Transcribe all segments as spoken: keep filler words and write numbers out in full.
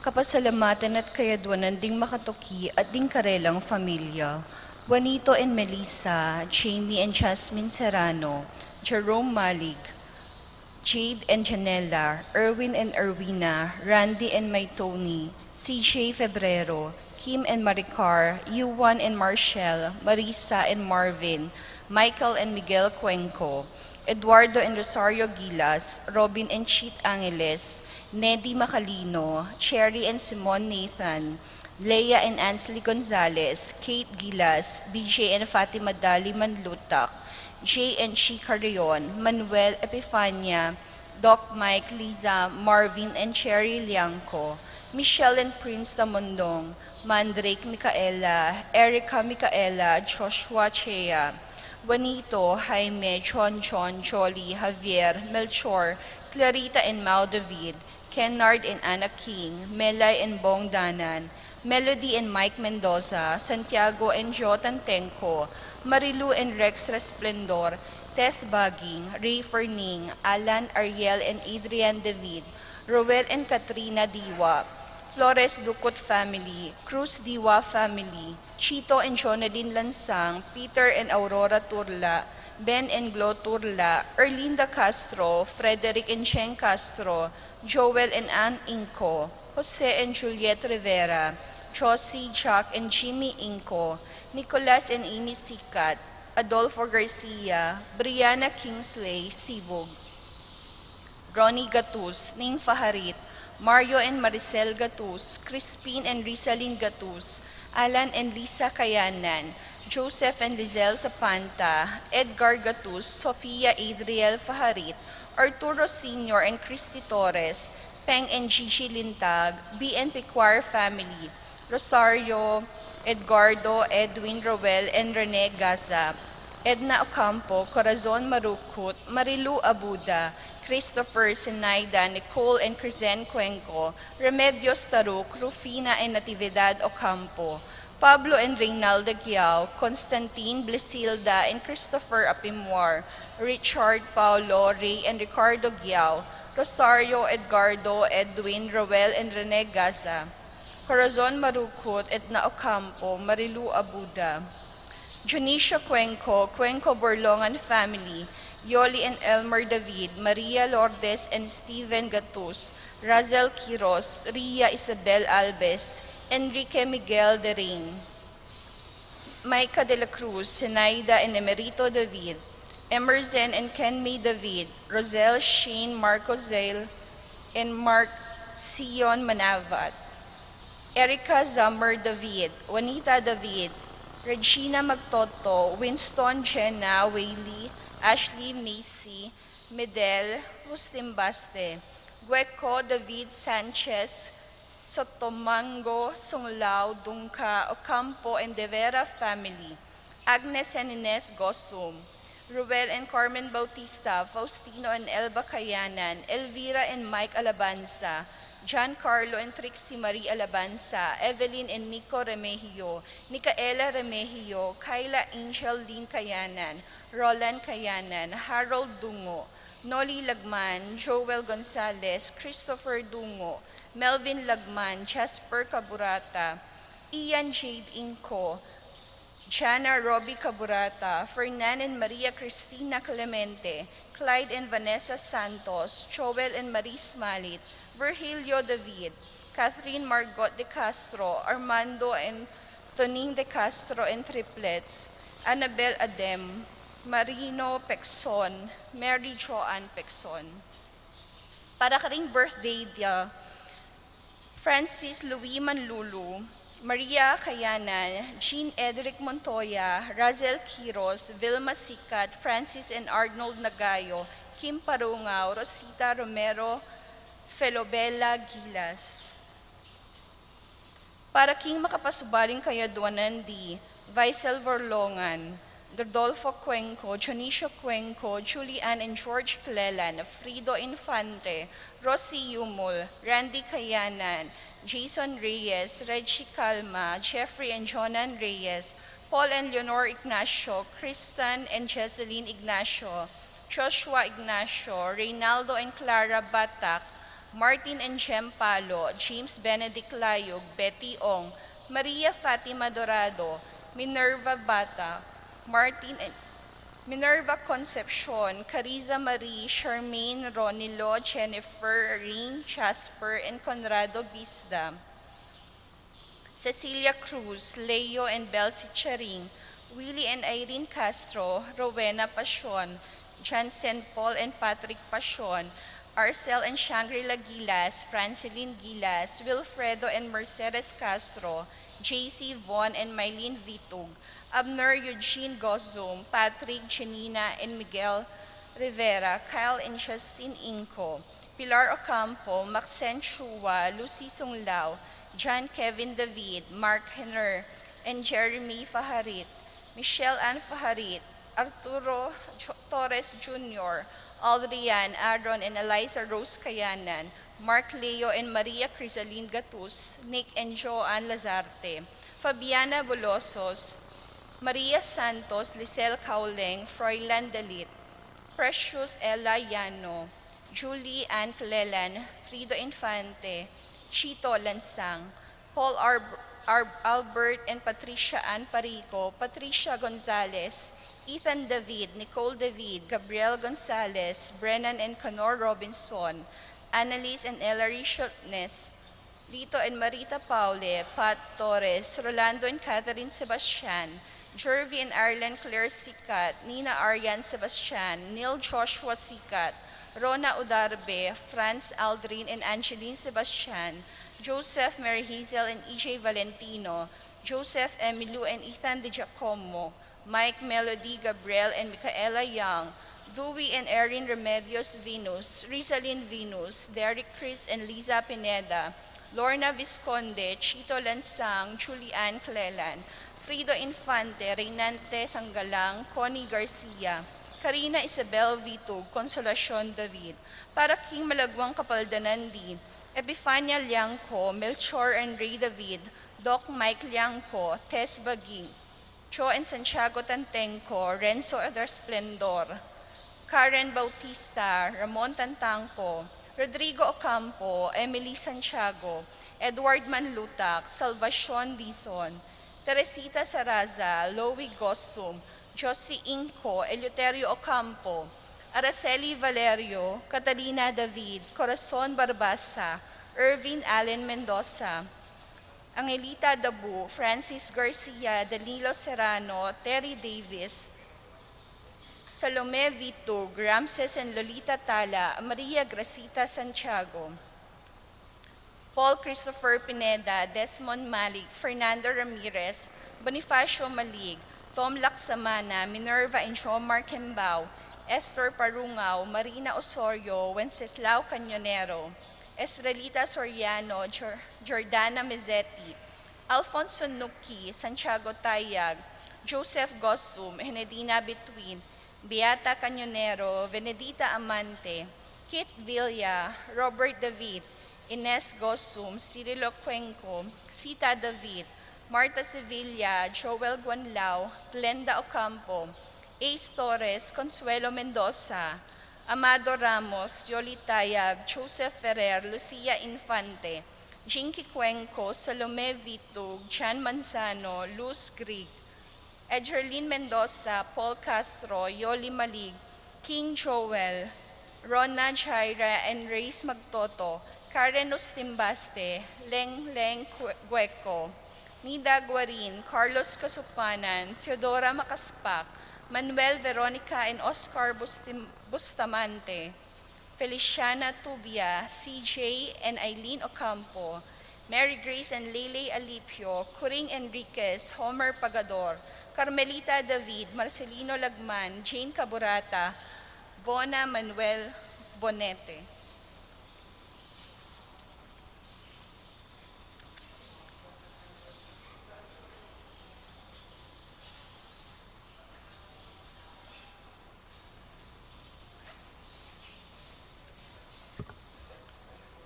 Kapasalamatan at kayadwanan ding makatuki at ding karelang familia. Juanito and Melissa, Jamie and Jasmine Serrano, Jerome Malig, Jade and Janela, Erwin and Erwina, Randy and May Tony, C J Febrero, Kim and Maricar, Yuan and Marshall, Marisa and Marvin, Michael and Miguel Cuenco, Eduardo and Rosario Gilas, Robin and Cheat Angeles, Nedi Macalino, Cherry and Simon Nathan, Leia and Ansley Gonzalez, Kate Gilas, B J and Fatima Dali Manlutak, J and Chi Carrion, Manuel Epifania, Doc Mike, Liza, Marvin and Cherry Liangco, Michelle and Prince Tamondong, Mandrake Micaela, Erica Micaela, Joshua Chea, Juanito, Jaime, Chon Chon, Jolly, Javier, Melchor, Clarita and Mau David, Kennard and Anna King, Melay and Bong Danan, Melody and Mike Mendoza, Santiago and Jo Tantenco, Marilu and Rex Resplendor, Tess Baging, Ray Ferning, Alan, Ariel and Adrian David, Roel and Katrina Diwa, Flores Ducut family, Cruz Diwa family, Chito and Jonalyn Lansang, Peter and Aurora Turla, Ben and Glo Turla, Erlinda Castro, Frederick and Cheng Castro, Joel and Ann Inco, Jose and Juliet Rivera, Josie, Jack and Jimmy Inco, Nicolas and Amy Sicat, Adolfo Garcia, Brianna Kingsley Sibug, Ronnie Gatus, Nympha Harit, Mario and Maricel Gatus, Crispin and Rizalin Gatus, Alan and Lisa Kayanan, Joseph and Lizelle Sapanta, Edgar Gatus, Sofia Adriel Faharit, Arturo Senior and Christy Torres, Peng and Gigi Lintag, B N P Choir family, Rosario, Edgardo, Edwin, Roel, and Rene Gaza, Edna Ocampo, Corazon Marukut, Marilu Abuda, Christopher, Sinaida, Nicole, and Crizen Cuenco, Remedios Taruk, Rufina, and Natividad Ocampo, Pablo and Reynalda Giao, Constantine, Blisilda, and Christopher Apimwar, Richard, Paulo, Ray, and Ricardo Giao, Rosario, Edgardo, Edwin, Roel, and Rene Gaza, Corazon Marukut, Edna Ocampo, Marilu Abuda, Junisha Cuenco, Cuenco Borlongan family, Yoli and Elmer David, Maria Lourdes and Steven Gatus, Razel Quiros, Ria Isabel Alves, Enrique Miguel Dering, Micah de la Cruz, Zenaida and Emerito David, Emerson and Kenmay David, Rosel, Shane, Marco Zale, and Mark Sion Manavat, Erica Zammer David, Juanita David, Regina Magtoto, Winston, Jenna, Whaley, Ashley, Macy, Medel, Justin Baste, Gueco, David Sanchez, Sotomango, Sunglao, Dungca, Ocampo, and De Vera family, Agnes and Ines Gosum, Ruel and Carmen Bautista, Faustino and Elba Kayanan, Elvira and Mike Alabanza, John Carlo and Trixie Marie Alabanza, Evelyn and Nico Remehio, Nicaela Remehio, Kyla Angel Lynn Kayanan, Roland Kayanan, Harold Dungo, Noli Lagman, Joel Gonzalez, Christopher Dungo, Melvin Lagman, Jasper Caburata, Ian Jade Inco, Jana Robbie Caburata, Fernan and Maria Cristina Clemente, Clyde and Vanessa Santos, Joel and Marie Smalit, Virgilio David, Catherine Margot de Castro, Armando and Toning de Castro and triplets, Annabel Adem, Marino Pexon, Mary Joanne Pexon. Para karing birthday dia, Francis Louis Manlulu, Maria Kayanan, Jean Edric Montoya, Razel Quiros, Vilma Sicat, Francis and Arnold Nagayo, Kim Parungao, Rosita Romero, Felobela Gilas. Para king makapasubaling kayadwanan di Vaisel Vorlongan, Rodolfo Cuenco, Dionisio Cuenco, Julie Ann and George Clelan, Frido Infante, Rosie Yumul, Randy Kayanan, Jason Reyes, Reggie Calma, Jeffrey and Jonan Reyes, Paul and Leonor Ignacio, Kristen and Jeseline Ignacio, Joshua Ignacio, Reynaldo and Clara Batak, Martin and Jem Palo, James Benedict Layug, Betty Ong, Maria Fatima Dorado, Minerva Bata, Martin and Minerva Concepcion, Cariza Marie, Charmaine, Ronilo, Jennifer, Ring, Jasper, and Conrado Bisda. Cecilia Cruz, Leo and Belsi Charing, Willie and Irene Castro, Rowena Pasion, Jansen Paul and Patrick Pasion, Arcel and Shangri-La Gilas, Francelin Gilas, Wilfredo and Mercedes Castro, J C Von and Mylene Vitug, Abner Eugene Gozum, Patrick, Janina and Miguel Rivera, Kyle and Justin Inco, Pilar Ocampo, Maxen Chua, Lucy Sunglao, John Kevin David, Mark Henner, and Jeremy Faharit, Michelle Ann Faharit, Arturo Cho- Torres Junior, Aldrian, Aaron, and Eliza Rose Kayanan, Mark Leo and Maria Crisalin Gatus, Nick and Joanne Lazarte, Fabiana Bolosos, Maria Santos, Lisel Cauleng, Froilan Dalit, Precious Ella Yano, Julie Ann Clelan, Frido Infante, Chito Lansang, Paul Arb- Arb- Albert and Patricia Ann Parico, Patricia Gonzalez, Ethan David, Nicole David, Gabriel Gonzalez, Brennan and Canor Robinson, Annalise and Ellery Schultness, Lito and Marita Paule, Pat Torres, Rolando and Catherine Sebastian, Jervy and Arlen Claire Sikat, Nina Arian Sebastian, Neil Joshua Sikat, Rona Udarbe, Franz Aldrin and Angeline Sebastian, Joseph Mary Hazel and E J Valentino, Joseph Emilio and Ethan De Giacomo, Mike Melody Gabriel and Micaela Young, Dewey and Erin Remedios Venus, Rizalin Venus, Derek Chris and Liza Pineda, Lorna Visconde, Chito Lansang, Julian Clelan, Frido Infante, Reynante Sanggalang, Connie Garcia, Karina Isabel Vitug, Consolacion David, para king malaguang kapaldanan di Epifania Liangco, Melchor and Ray David, Doc Mike Liangco, Tess Baging, Jo and Santiago Tantengco, Renzo Resplendor, Karen Bautista, Ramon Tantangco, Rodrigo Ocampo, Emily Santiago, Edward Manlutak, Salvacion Dizon, Teresita Saraza, Louie Gosum, Josie Inco, Eleuterio Ocampo, Araceli Valerio, Catalina David, Corazon Barbasa, Ervin Allen Mendoza, Angelita Dabu, Francis Garcia, Danilo Serrano, Terry Davis, Salome Vitug, Ramses and Lolita Tala, Maria Gracita Santiago, Paul Christopher Pineda, Desmond Malik, Fernando Ramirez, Bonifacio Malig, Tom Laksamana, Minerva and Jomar Kembao, Esther Parungao, Marina Osorio, Wenceslao Cañonero, Estrelita Soriano, Jor- Jordana Mezzetti, Alfonso Nuki, Santiago Tayag, Joseph Gosum, Henedina Between, Beata Cañonero, Venedita Amante, Kit Villa, Robert David, Ines Gosum, Cirilo Cuenco, Sita David, Marta Sevilla, Joel Guanlao, Glenda Ocampo, Ace Torres, Consuelo Mendoza, Amado Ramos, Yoli Tayag, Joseph Ferrer, Lucia Infante, Jinky Cuenco, Salome Vitug, Jan Manzano, Luz Grig, Edgerlin Mendoza, Paul Castro, Yoli Malig, King Joel, Rona Jaira and Reyes Magtoto, Karen Ustimbaste, Leng Leng Cue- Gueco, Nida Guarin, Carlos Kasupanan, Theodora Makaspak, Manuel Veronica and Oscar Bustim- Bustamante, Feliciana Tubia, C J and Eileen Ocampo, Mary Grace and Lele Alipio, Kuring Enriquez, Homer Pagador, Carmelita David, Marcelino Lagman, Jane Caburata, Bona Manuel Bonete.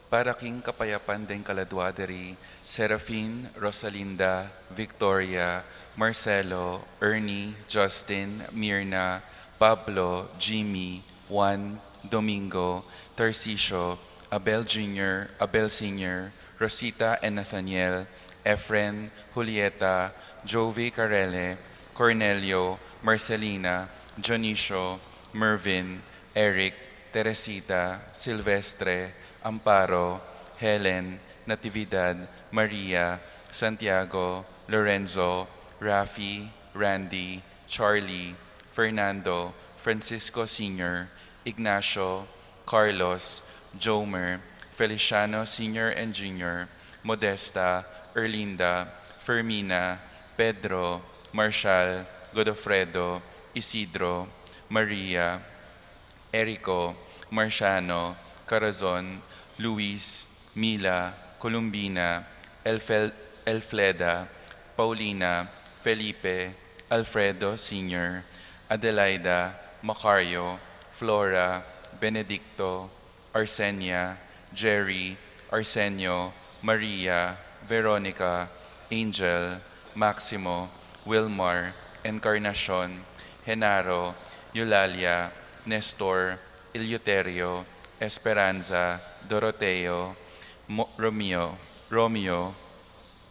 Para king kapayapan deng kaladua deri, Serafin, Rosalinda, Victoria, Marcelo, Ernie, Justin, Mirna, Pablo, Jimmy, Juan, Domingo, Tarcisio, Abel Junior, Abel Senior, Rosita and Nathaniel, Efren, Julieta, Jovi Carele, Cornelio, Marcelina, Dionisio, Mervin, Eric, Teresita, Silvestre, Amparo, Helen, Natividad, Maria, Santiago, Lorenzo, Rafi, Randy, Charlie, Fernando, Francisco Senior, Ignacio, Carlos, Jomer, Feliciano Senior and Junior, Modesta, Erlinda, Fermina, Pedro, Marshall, Godofredo, Isidro, Maria, Erico, Marciano, Corazon, Luis, Mila, Columbina, Elfel-, Elfleda, Paulina, Felipe, Alfredo Senior, Adelaida, Macario, Flora, Benedicto, Arsenia, Jerry, Arsenio, Maria, Veronica, Angel, Maximo, Wilmar, Encarnacion, Genaro, Eulalia, Nestor, Eleuterio, Esperanza, Doroteo, Mo-, Romeo, Romeo,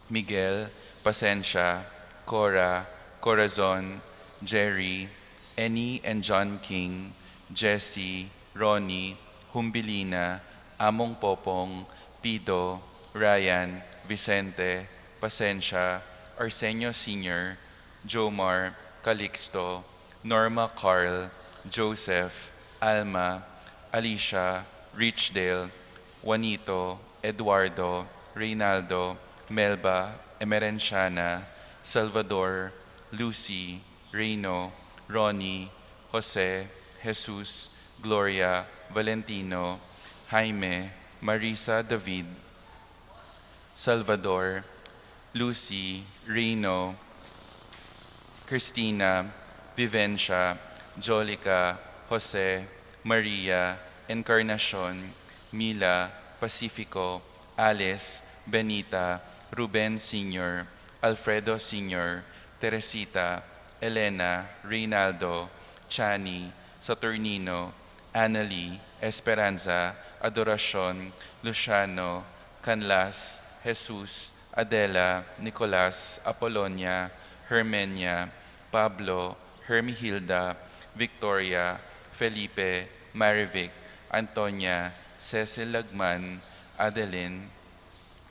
Miguel, Pasensia, Cora, Corazon, Jerry, Annie and John King, Jesse, Ronnie, Humbilina, Among Popong, Pido, Ryan, Vicente, Pasensia, Arsenio Senior, Jomar, Calixto, Norma, Carl, Joseph, Alma, Alicia, Richdale, Juanito, Eduardo, Reynaldo, Melba, Emerenciana, Salvador, Lucy, Reno, Ronnie, Jose, Jesus, Gloria, Valentino, Jaime, Marisa, David, Salvador, Lucy, Reno, Christina, Vivencia, Jolica, Jose, Maria, Encarnacion, Mila, Pacifico, Alice, Benita, Ruben Senior, Alfredo Senior, Teresita, Elena, Reynaldo, Chani, Saturnino, Annalie, Esperanza, Adoracion, Luciano, Canlas, Jesus, Adela, Nicolas, Apolonia, Hermenia, Pablo, Hermihilda, Victoria, Felipe, Marivic, Antonia, Cecil Lagman, Adeline,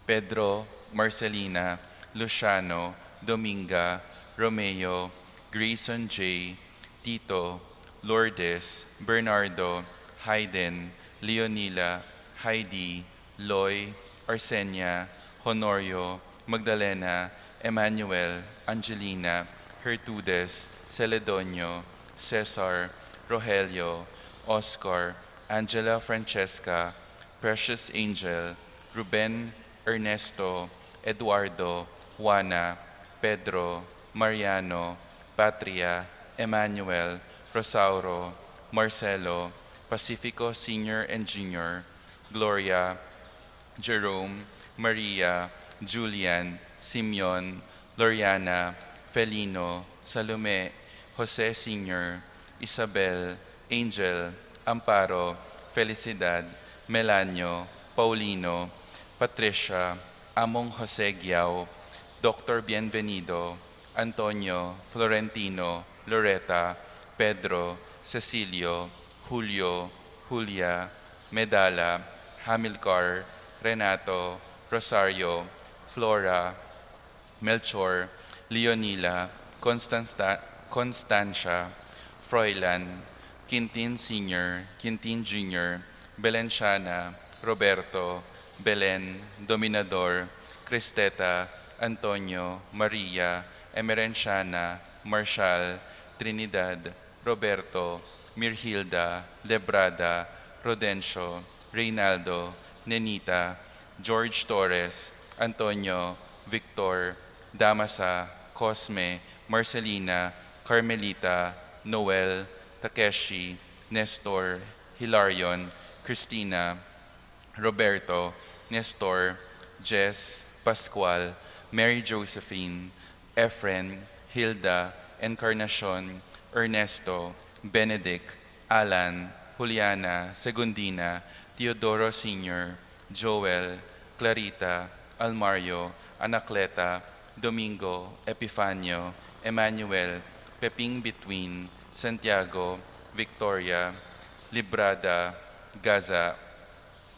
Pedro, Marcelina, Luciano, Dominga, Romeo, Grayson J, Tito, Lourdes, Bernardo, Hayden, Leonila, Heidi, Loy, Arsenia, Honorio, Magdalena, Emmanuel, Angelina, Gertrudes, Celedonio, Cesar, Rogelio, Oscar, Angela, Francesca, Precious Angel, Ruben, Ernesto, Eduardo, Juana, Pedro, Mariano, Patria, Emmanuel, Rosauro, Marcelo, Pacifico Senior and Junior, Gloria, Jerome, Maria, Julian, Simeon, Loriana, Felino, Salome, Jose Senior, Isabel, Angel, Amparo, Felicidad, Melanio, Paulino, Patricia, Among Jose Guiao, Doctor Bienvenido, Antonio, Florentino, Loreta, Pedro, Cecilio, Julio, Julia, Medala, Hamilcar, Renato, Rosario, Flora, Melchor, Leonila, Constanza, Constancia, Froilan, Quintin Senior, Quintin Junior, Belenciana, Roberto, Belen, Dominador, Cristeta, Antonio, Maria, Emerenciana, Marshall, Trinidad, Roberto, Mirhilda, Lebrada, Rodencio, Reynaldo, Nenita, George Torres, Antonio, Victor, Damasa, Cosme, Marcelina, Carmelita, Noel, Takeshi, Nestor, Hilarion, Christina, Roberto, Nestor, Jess, Pascual, Mary Josephine, Efren, Hilda, Encarnacion, Ernesto, Benedict, Alan, Juliana, Segundina, Teodoro Senior, Joel, Clarita, Almario, Anacleta, Domingo, Epifanio, Emmanuel, Peping Between, Santiago, Victoria, Librada, Gaza,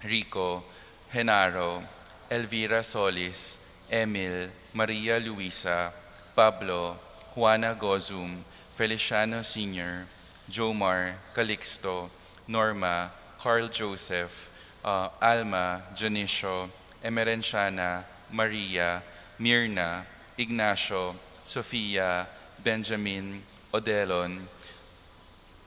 Rico, Genaro, Elvira Solis, Emil, Maria Luisa, Pablo, Juana Gozum, Feliciano Senior, Jomar, Calixto, Norma, Carl Joseph, uh, Alma, Dionisio, Emerenciana, Maria, Mirna, Ignacio, Sofia, Benjamin, Odelon,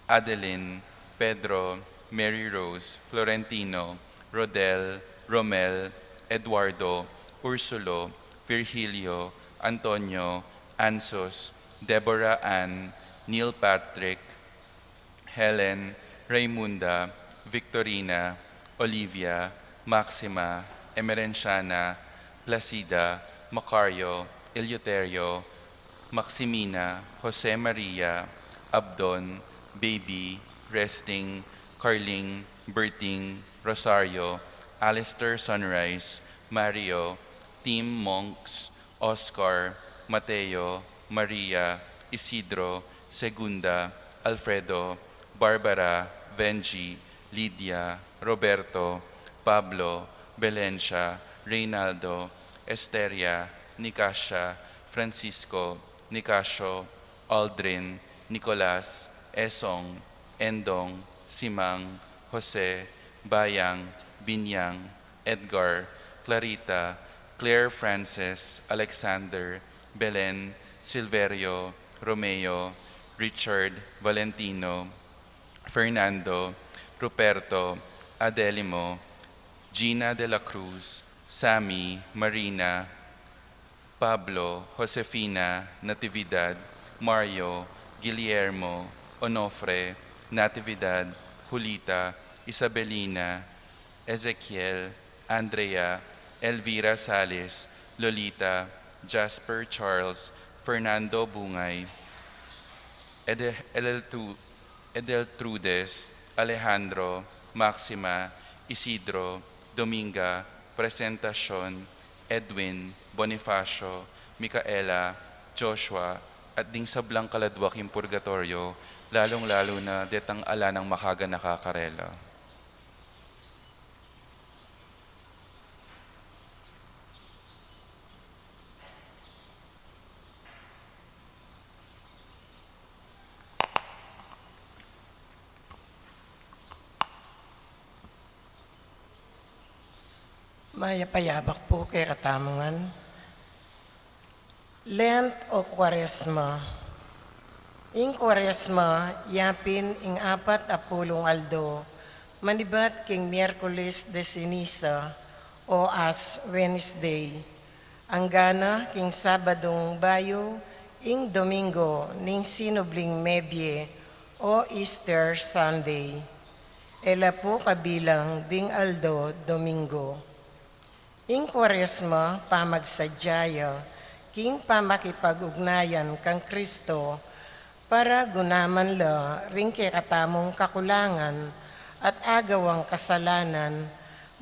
Adeline, Pedro, Mary Rose, Florentino, Rodel, Romel, Eduardo, Ursulo, Virgilio, Antonio, Ansos, Deborah Ann, Neil Patrick, Helen, Raymunda, Victorina, Olivia, Maxima, Emerenciana, Placida, Macario, Eleuterio, Maximina, Jose Maria, Abdon, Baby, Resting, Carling, Berting, Rosario, Alistair, Sunrise, Mario, Tim, Monks, Oscar, Mateo, Maria, Isidro, Segunda, Alfredo, Barbara, Venji, Lydia, Roberto, Pablo, Belencia, Reynaldo, Esteria, Nicasia, Francisco, Nicasio, Aldrin, Nicolas, Esong, Endong, Simang, Jose, Bayang, Binyang, Edgar, Clarita, Claire Frances, Alexander, Belen, Silverio, Romeo, Richard, Valentino, Fernando, Ruperto, Adelimo, Gina de la Cruz, Sammy, Marina, Pablo, Josefina, Natividad, Mario, Guillermo, Onofre, Natividad, Julita, Isabelina, Ezekiel, Andrea, Elvira Sales, Lolita, Jasper Charles, Fernando Bungay, Ede-, Edeltu-, Edeltrudes, Alejandro, Maxima, Isidro, Dominga, Presentacion, Edwin, Bonifacio, Micaela, Joshua, at ding sablang kaladwa king purgatoryo, lalung-lalu na detang ala nang makaganaka karela. Mayap a yabak pu kekatamu ngan. Lent o Kuaresma. Ing Kuaresma, yapin ing apat a pulung aldo, manibat king Miyerkules de Ceniza o Ash Wednesday, anggana king Sabadung bayu ing Domingo ning sinubling mebie o Easter Sunday. E la pu kabilang ding aldo Domingo. Ing Kuaresma pamagsadya ya king pamakipag-ugnayan kang Kristo para gunaman la ring kekatamung kakulangan at agawang kasalanan,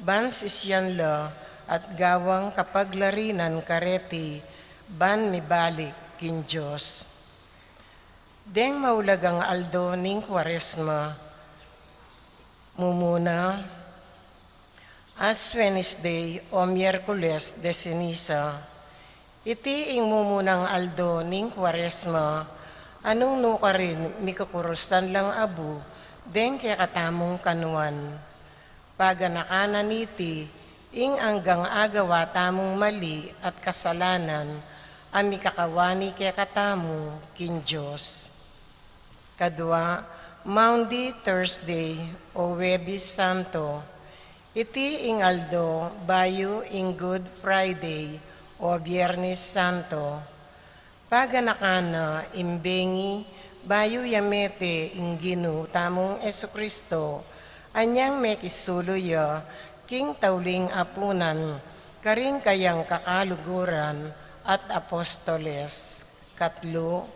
ban sisian la at gawang kapaglarinan kareti ban mibalik king Dios. Deng maulagang aldo ning Kuaresma, mumuna, Ash Wednesday o Miyerkules de Ceniza. Iti ing mumunang aldo ning Kuaresma, a nung nukarin mikukurusan lang abu deng kekatamung kanuan. Paganakan na niti ing anggang agawa tamung mali at kasalanan a mikakawani kekatamu king Dios. Kadua, Maundy Thursday o Huwebes Santo. Iti ing aldo bayu ing Good Friday o Biernes Santo. Paganakan na ing bengi bayu ya mete ing Ginu tamung Jesucristo, anyang mekisulu ya king tauling apunan karing kayang kakaluguran at apostoles. Katlu,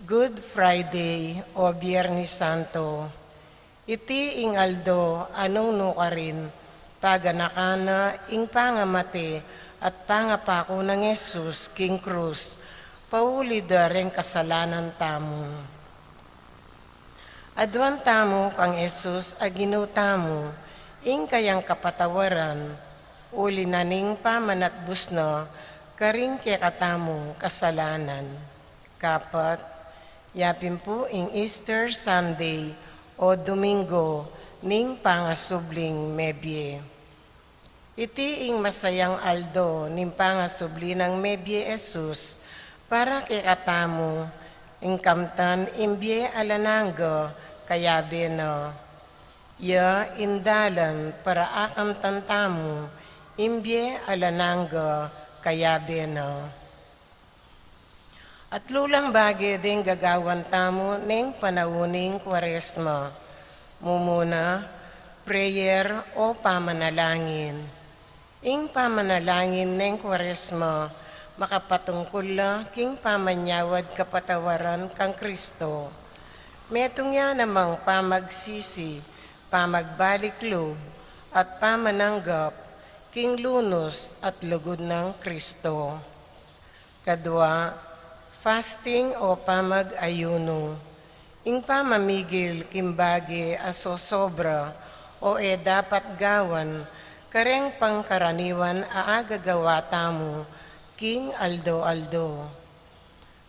Good Friday o Biernes Santo. Iti ing aldo a nung nukarin paganakan na ing pangamate at pangapaku nang Jesus king krus, pauli da reng kasalanan tamu. Aduan tamu kang Jesus a Ginu tamu, ing kayang kapatawaran, uli na ning pamanatbus na karing kekatamung kasalanan. Kapat, yapin pu ing Easter Sunday o Domingo ning pangasubling mebie. Iti ing masayang aldo ning pangasubli nang mebie Jesus para kekatamu, ing kamtan ing bie alang angga kayabe na. Ya ing dalan para akamtan tamu ing bie alang angga kayabe na. Atlu lang bage deng gagawan tamu neng panaun ning Kuaresma. Mumuna, prayer o pamanalangin. Ing pamanalangin neng Kuaresma makapatungkul la king pamanyawad kapatawaran kang Kristo. Metung ya namang pamagsisi, pamagbalik lub, at pamananggap king lunus at lugud nang Kristo. Kadua, fasting o pamag-ayunu. Ing pamamigil king bage a sosobra o e dapat gawan kareng pangkaraniwan a agagawa tamu king aldo-aldo.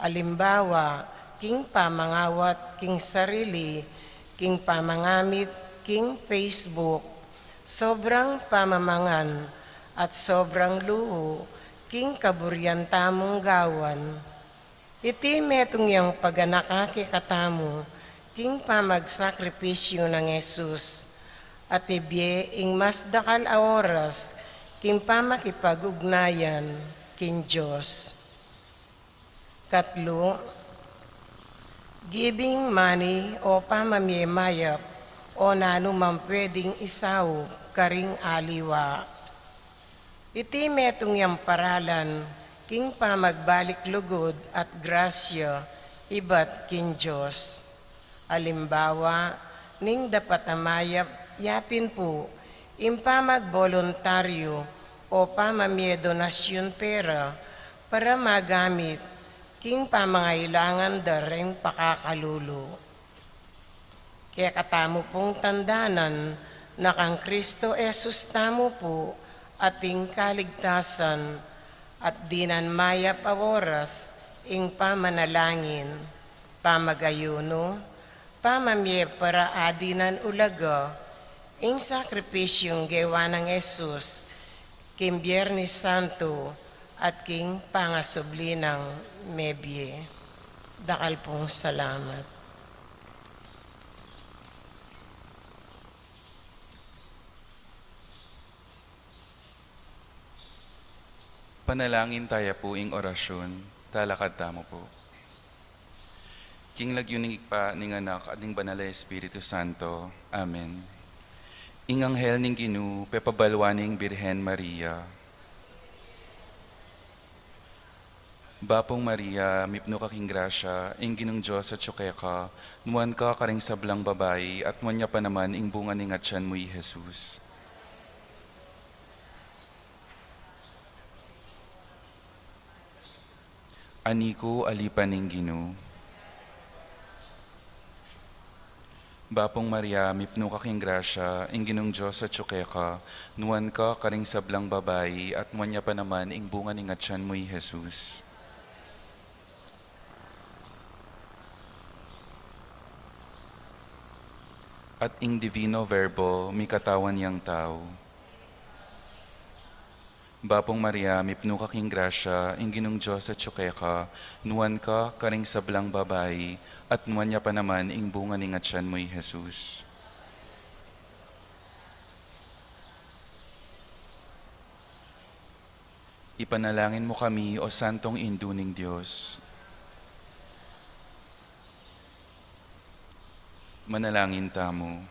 Alimbawa, king pamangawat king sarili, king pamangamit king Facebook, sobrang pamamangan, at sobrang luhu king kaburian tamung gawan. Iti metung yang paganaka kekatamu king pamagsakripisyu nang Jesus, at ibie ing mas dakal a oras king pamakipag-ugnayan king Dios. Katlu, giving money o pamamie mayap o nanu mang pwedeng isaup karing aliwa. Iti metung yang paralan king pamagbalik lugud at grasya ibat king Dios. Alimbawa ning dapat a mayap yapin pu ing pamagboluntaryu o pamamie donasyun pera para magamit king pamangailangan da reng pakakalulu. Kekatamu pung tandanan na kang Kristo Jesus tamu pu ating kaligtasan, at dinan mayap a oras ing pamanalangin, pamagayunu, pamamie para dinan ulaga ing sakripisyung gewa nang Jesus king Biernes Santo at king pangasubli nang mebie. Dakal pung salamat. Panalangin taya pu ing orasyun, talakad tamu pu. King lagyu ning Ibpa, ning Anak, at ning Banal a Espiritu Santo. Amen. Ing anghel ning Ginu pepabalwan ing Birhen Maria. Bapung Maria, mipnu ka king grasya, ing Ginung Dios atyu keka, nuan ka karing sablang babai, at nuan ya pa naman ing bunga ning atyan mu, i Jesus. Ani ku, alipan ning Ginu. Bapung Maria, mipnu ka king grasya, ing Ginung Dios atyu keka, nuan ka karing sablang babai, at nuan ya pa naman ing bunga ning atyan mu, i Jesus. At ing Divino Verbo, mikatawan yang tau. Bapung Maria, mipnu ka king grasya, ing Ginung Dios atyu keka, nuan ka karing sablang babai, at nuan ya pa naman ing bunga ning atyan mu, i Jesus. Ipanalangin mu kami, O Santong Indu ning Dios. Manalangin tamu.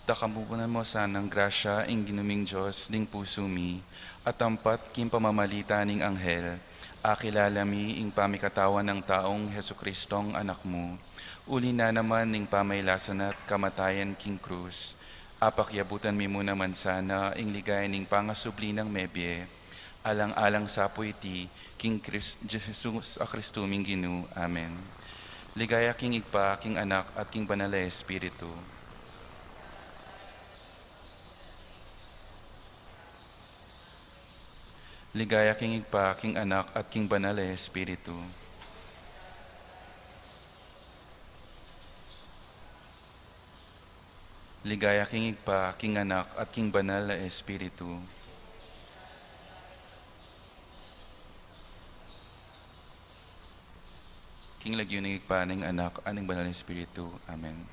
Takamunan mo sanang grasya ing Ginu ming Dios ding pusu mi, at tampat king pamamalita ning anghel, akilala mi ing pamikatawan nang taung Jesucristong Anak mu. Uli na naman ning pamailasan at kamatayan king krus, apakyabutan mi mu naman sana ing ligaya ning pangasubli nang mebie, alang-alang sa pu iti, king Kris-, Jesus a Kristu ming Ginu. Amen. Ligaya king Ibpa, king Anak, at king Banal a Espiritu. Ligaya king Ibpa, king Anak, at king Banal a Espiritu. Ligaya king Ibpa, king Anak, at king Banal a Espiritu. King lagyu ning Ibpa, ning Anak, at ning Banal a Espiritu. Amen.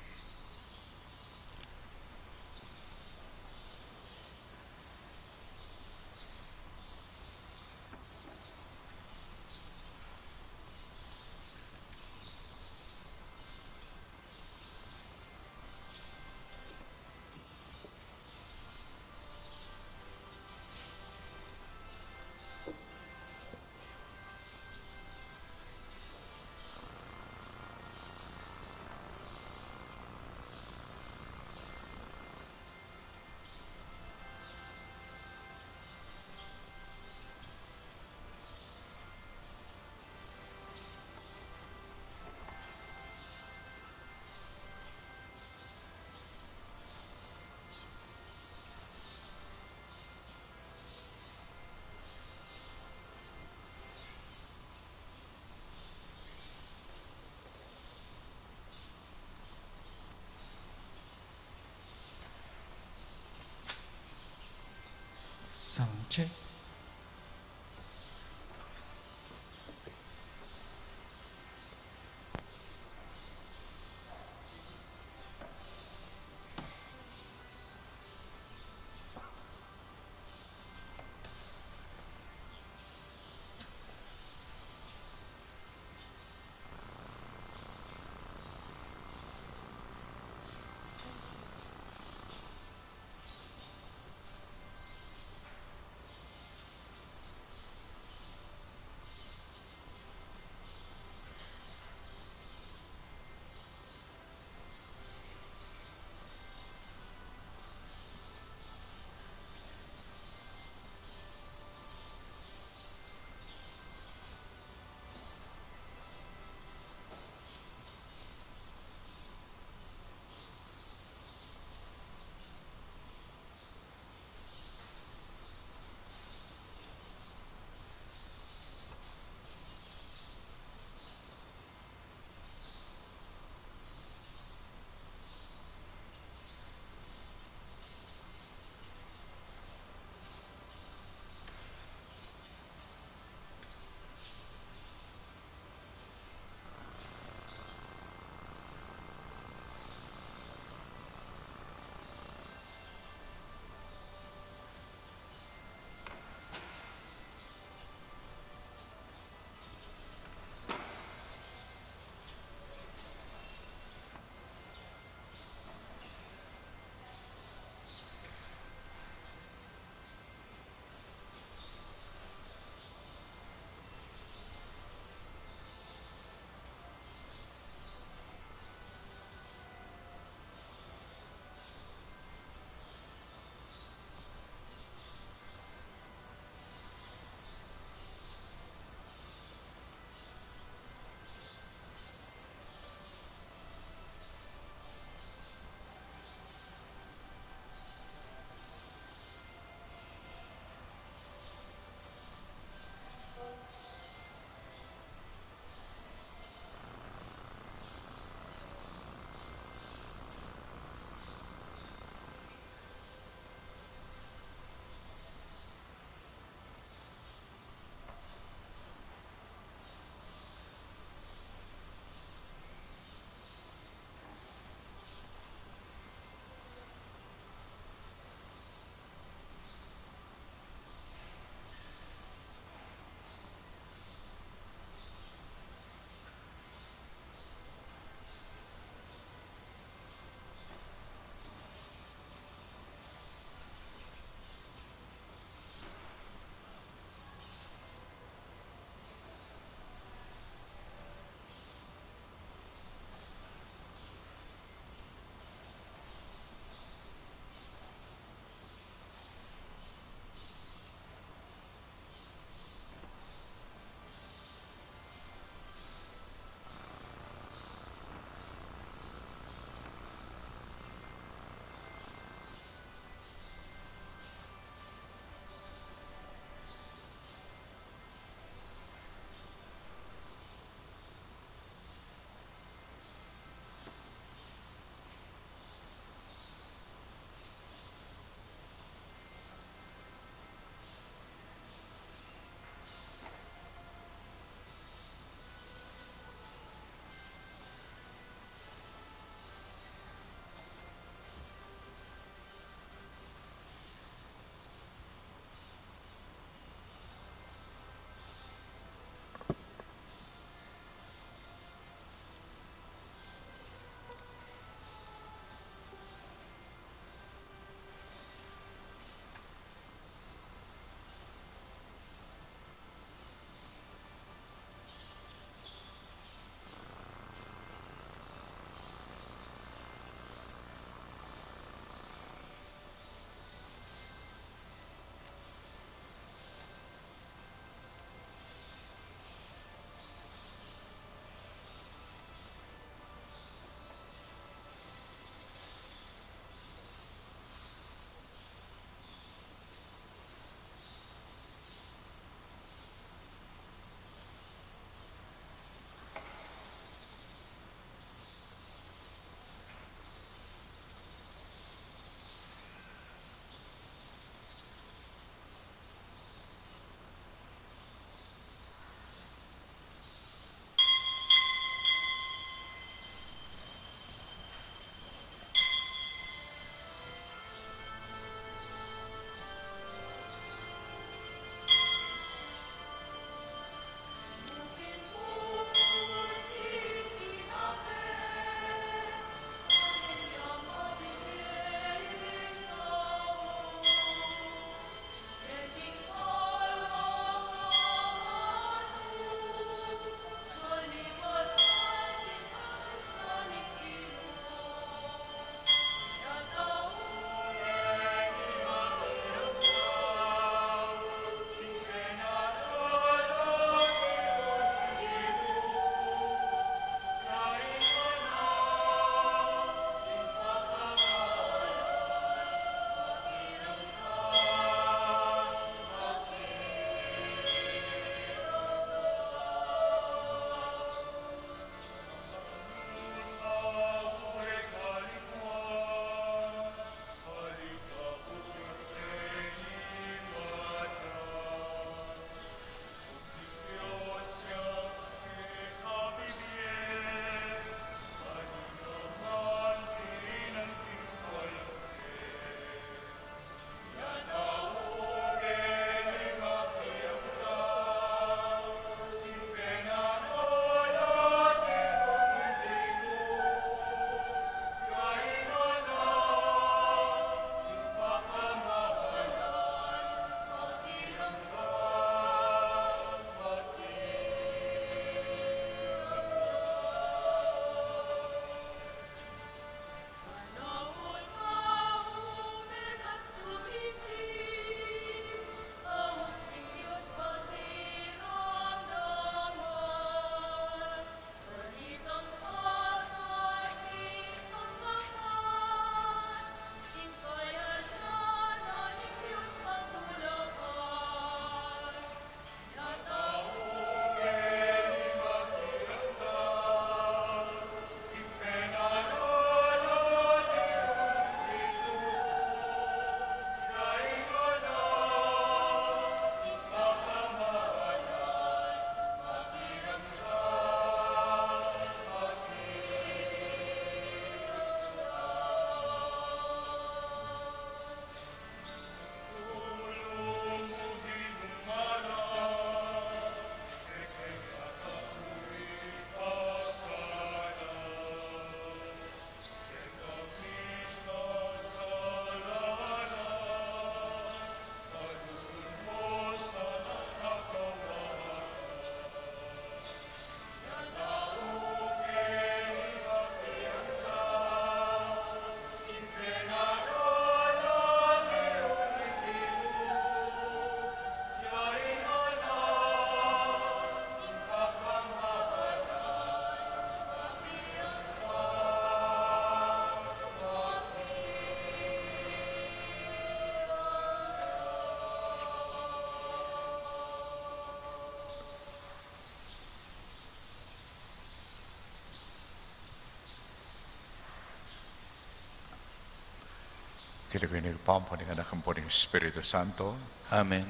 King lagyu ning Ibpa, ampo ning Anak, ampo ning Espiritu Santo. Amen.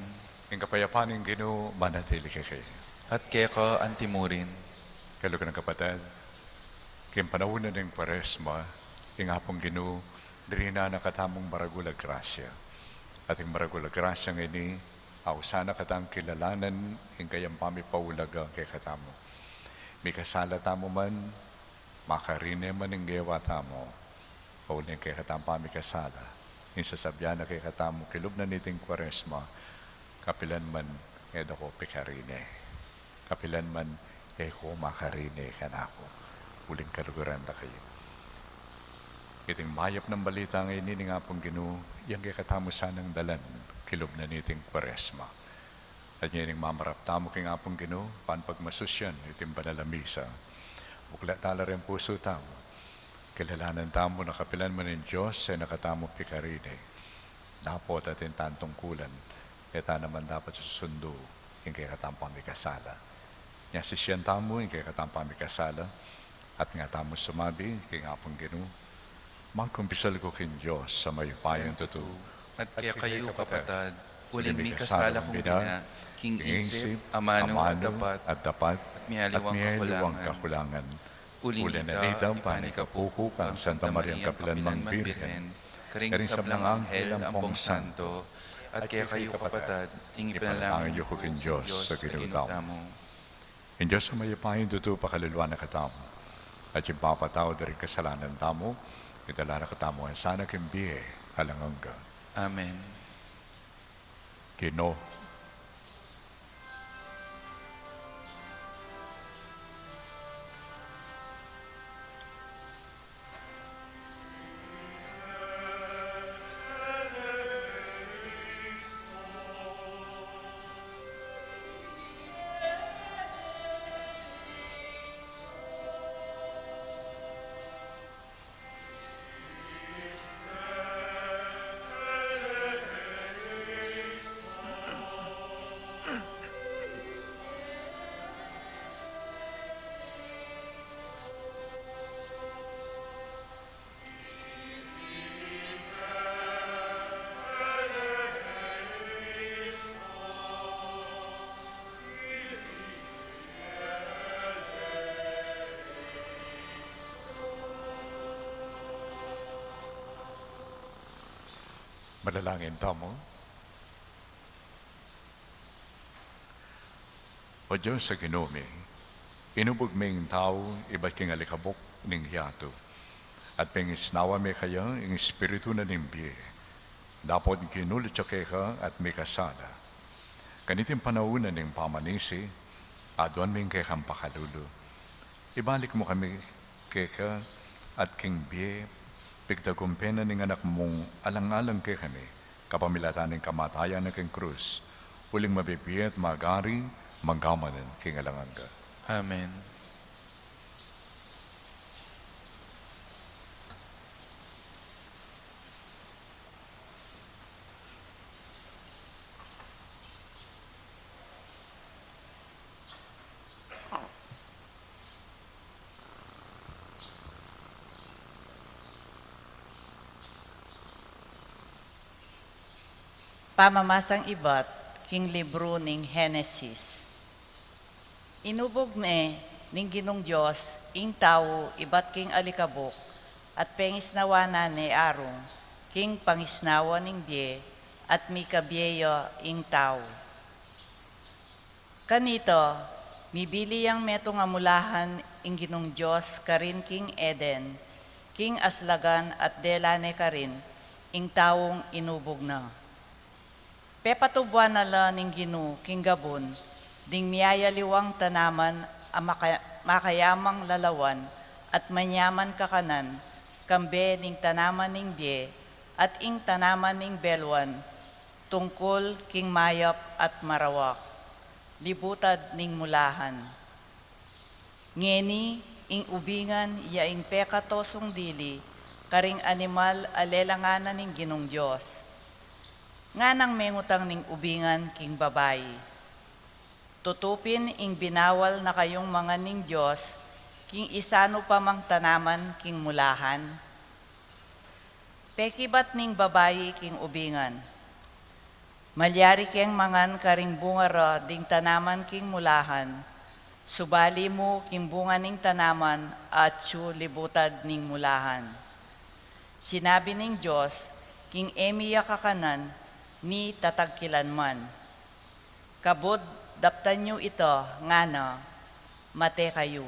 Ing kapayapan ning Ginu manatili kekayu. At keka antimurin. Kaluguran, kapatad, king panaun na ning Kuaresma, ing Apung Ginu, dirinan na katamung maragul a grasya. At ing maragul a grasya ngeni, ausan na katang kilalanan ing kayang pamipaulaga kekatamu. Mikasala tamu man, makarine man ing gewa tamu, uling kekatang pamikasala, ing sasabian na kekatamu kilub na niting Kuaresma, kapilan man e da ko pikarine, kapilan man e ko makarine kanaku, uling kaluguran da kayu. Iting mayap nang balita ngeni ning Apung Ginu, yang kekatamu sanang dalan kilub na niting Kuaresma. At ngeni mamarap tamu king Apung Ginu, ban pagmasusyan iting banal a misa, buklat tala reng pusu tamu. Kilalanan tamu na kapilan man ing Dios e na katamu pikarine. Dapot atin tang tungkulan, e ta naman dapat susundu ing kekatang pamikasala. Nya sisian tamu ing kekatang pamikasala, at nga tamu sumabi king Apung Ginu, magkumpisal ku king Dios a mayupayang tutu, at kekayu, kapatad, uling mikasala kung bina king isip, amanu, at dapat, at mialiwang kakulangan. Uli na nita, ipanikapu ku kang Santa Mariang kapilan mang Birhen, karing sablang anghel ampong santo, at kekayu, kapatad, ing ipanalangin yu ku king Dios a Ginu tamu. Ing Dios a mayupayang tutu pakalulwan na katamu, at ing papatawad da ring kasalanan tamu, idala na katamu ngan sana king bie alang angga. Amen. Ginu. Manalangin tamu. O Dios a Ginu mi, inubug me ing tau ibat king alikabuk ning yatu, at pengisnawa me kaya ing espiritu na ning bie, dapot ginulut ya keka at mikasala. Kaniting panaun na ning pamanisi, aduan me ing kekang pakalulu. Ibalik mu kami keka at king bie, pigtagumpe na ning Anak mung alang-alang kekami, kapamilatan ning kamatayan na king krus, uling mabibie at magari, mangga man king alang angga. Amen. Pamamasang ibat king libru ning Henesis. Inubug me ning Ginung Dios ing tau ibat king alikabuk, at pengisnawa na ne arung king pangisnawa ning bie, at mikabie ya ing tau. Kanita, mibili yang metung a mulahan ing Ginung Dios karin king Eden, king aslagan, at dela ne karin ing taung inubug na. Pepatubuan na la ning Ginu king gabun ding miyayaliwang tanaman a maka-, makayamang lalawan at manyaman kakanan, kambe ning tanaman ning bie at ing tanaman ning beluan, tungkul king mayap at marawak, libutad ning mulahan. Ngeni, ing ubingan ya ing pekatosung dili karing animal a lelangan na ning Ginung Dios. Nganang mengutang ning ubingan king babai, tutu pin ing binawal na kayung mangan ning Dios king isanu pa mang tanaman king mulahan? Pekibat ning babai king ubingan. Malyari keng mangan karing bunga ra ding tanaman king mulahan, subali mu king bunga ning tanaman atyu libutad ning mulahan. Sinabi ning Dios, king e mi ya kakanan, ni tatagkilan man. Kabud daptan yu ita, ngana, mate kayu.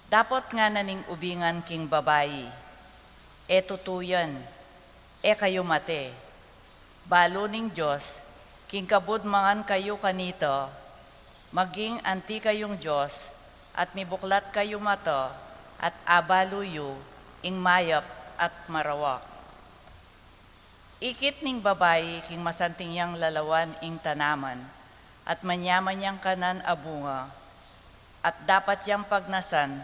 Dapot ngana ning ubingan king babai, e tutu yan, e kayu mate. Balu ning Dios, king kabud mangan kayu kanita, maging anti kayung Dios, at mibuklat kayu mata, at abalu yu ing mayap at marawak. Ikit ning babai king masanting yang lalawan ing tanaman, at manyaman yang kanan a bunga, at dapat yang pagnasan,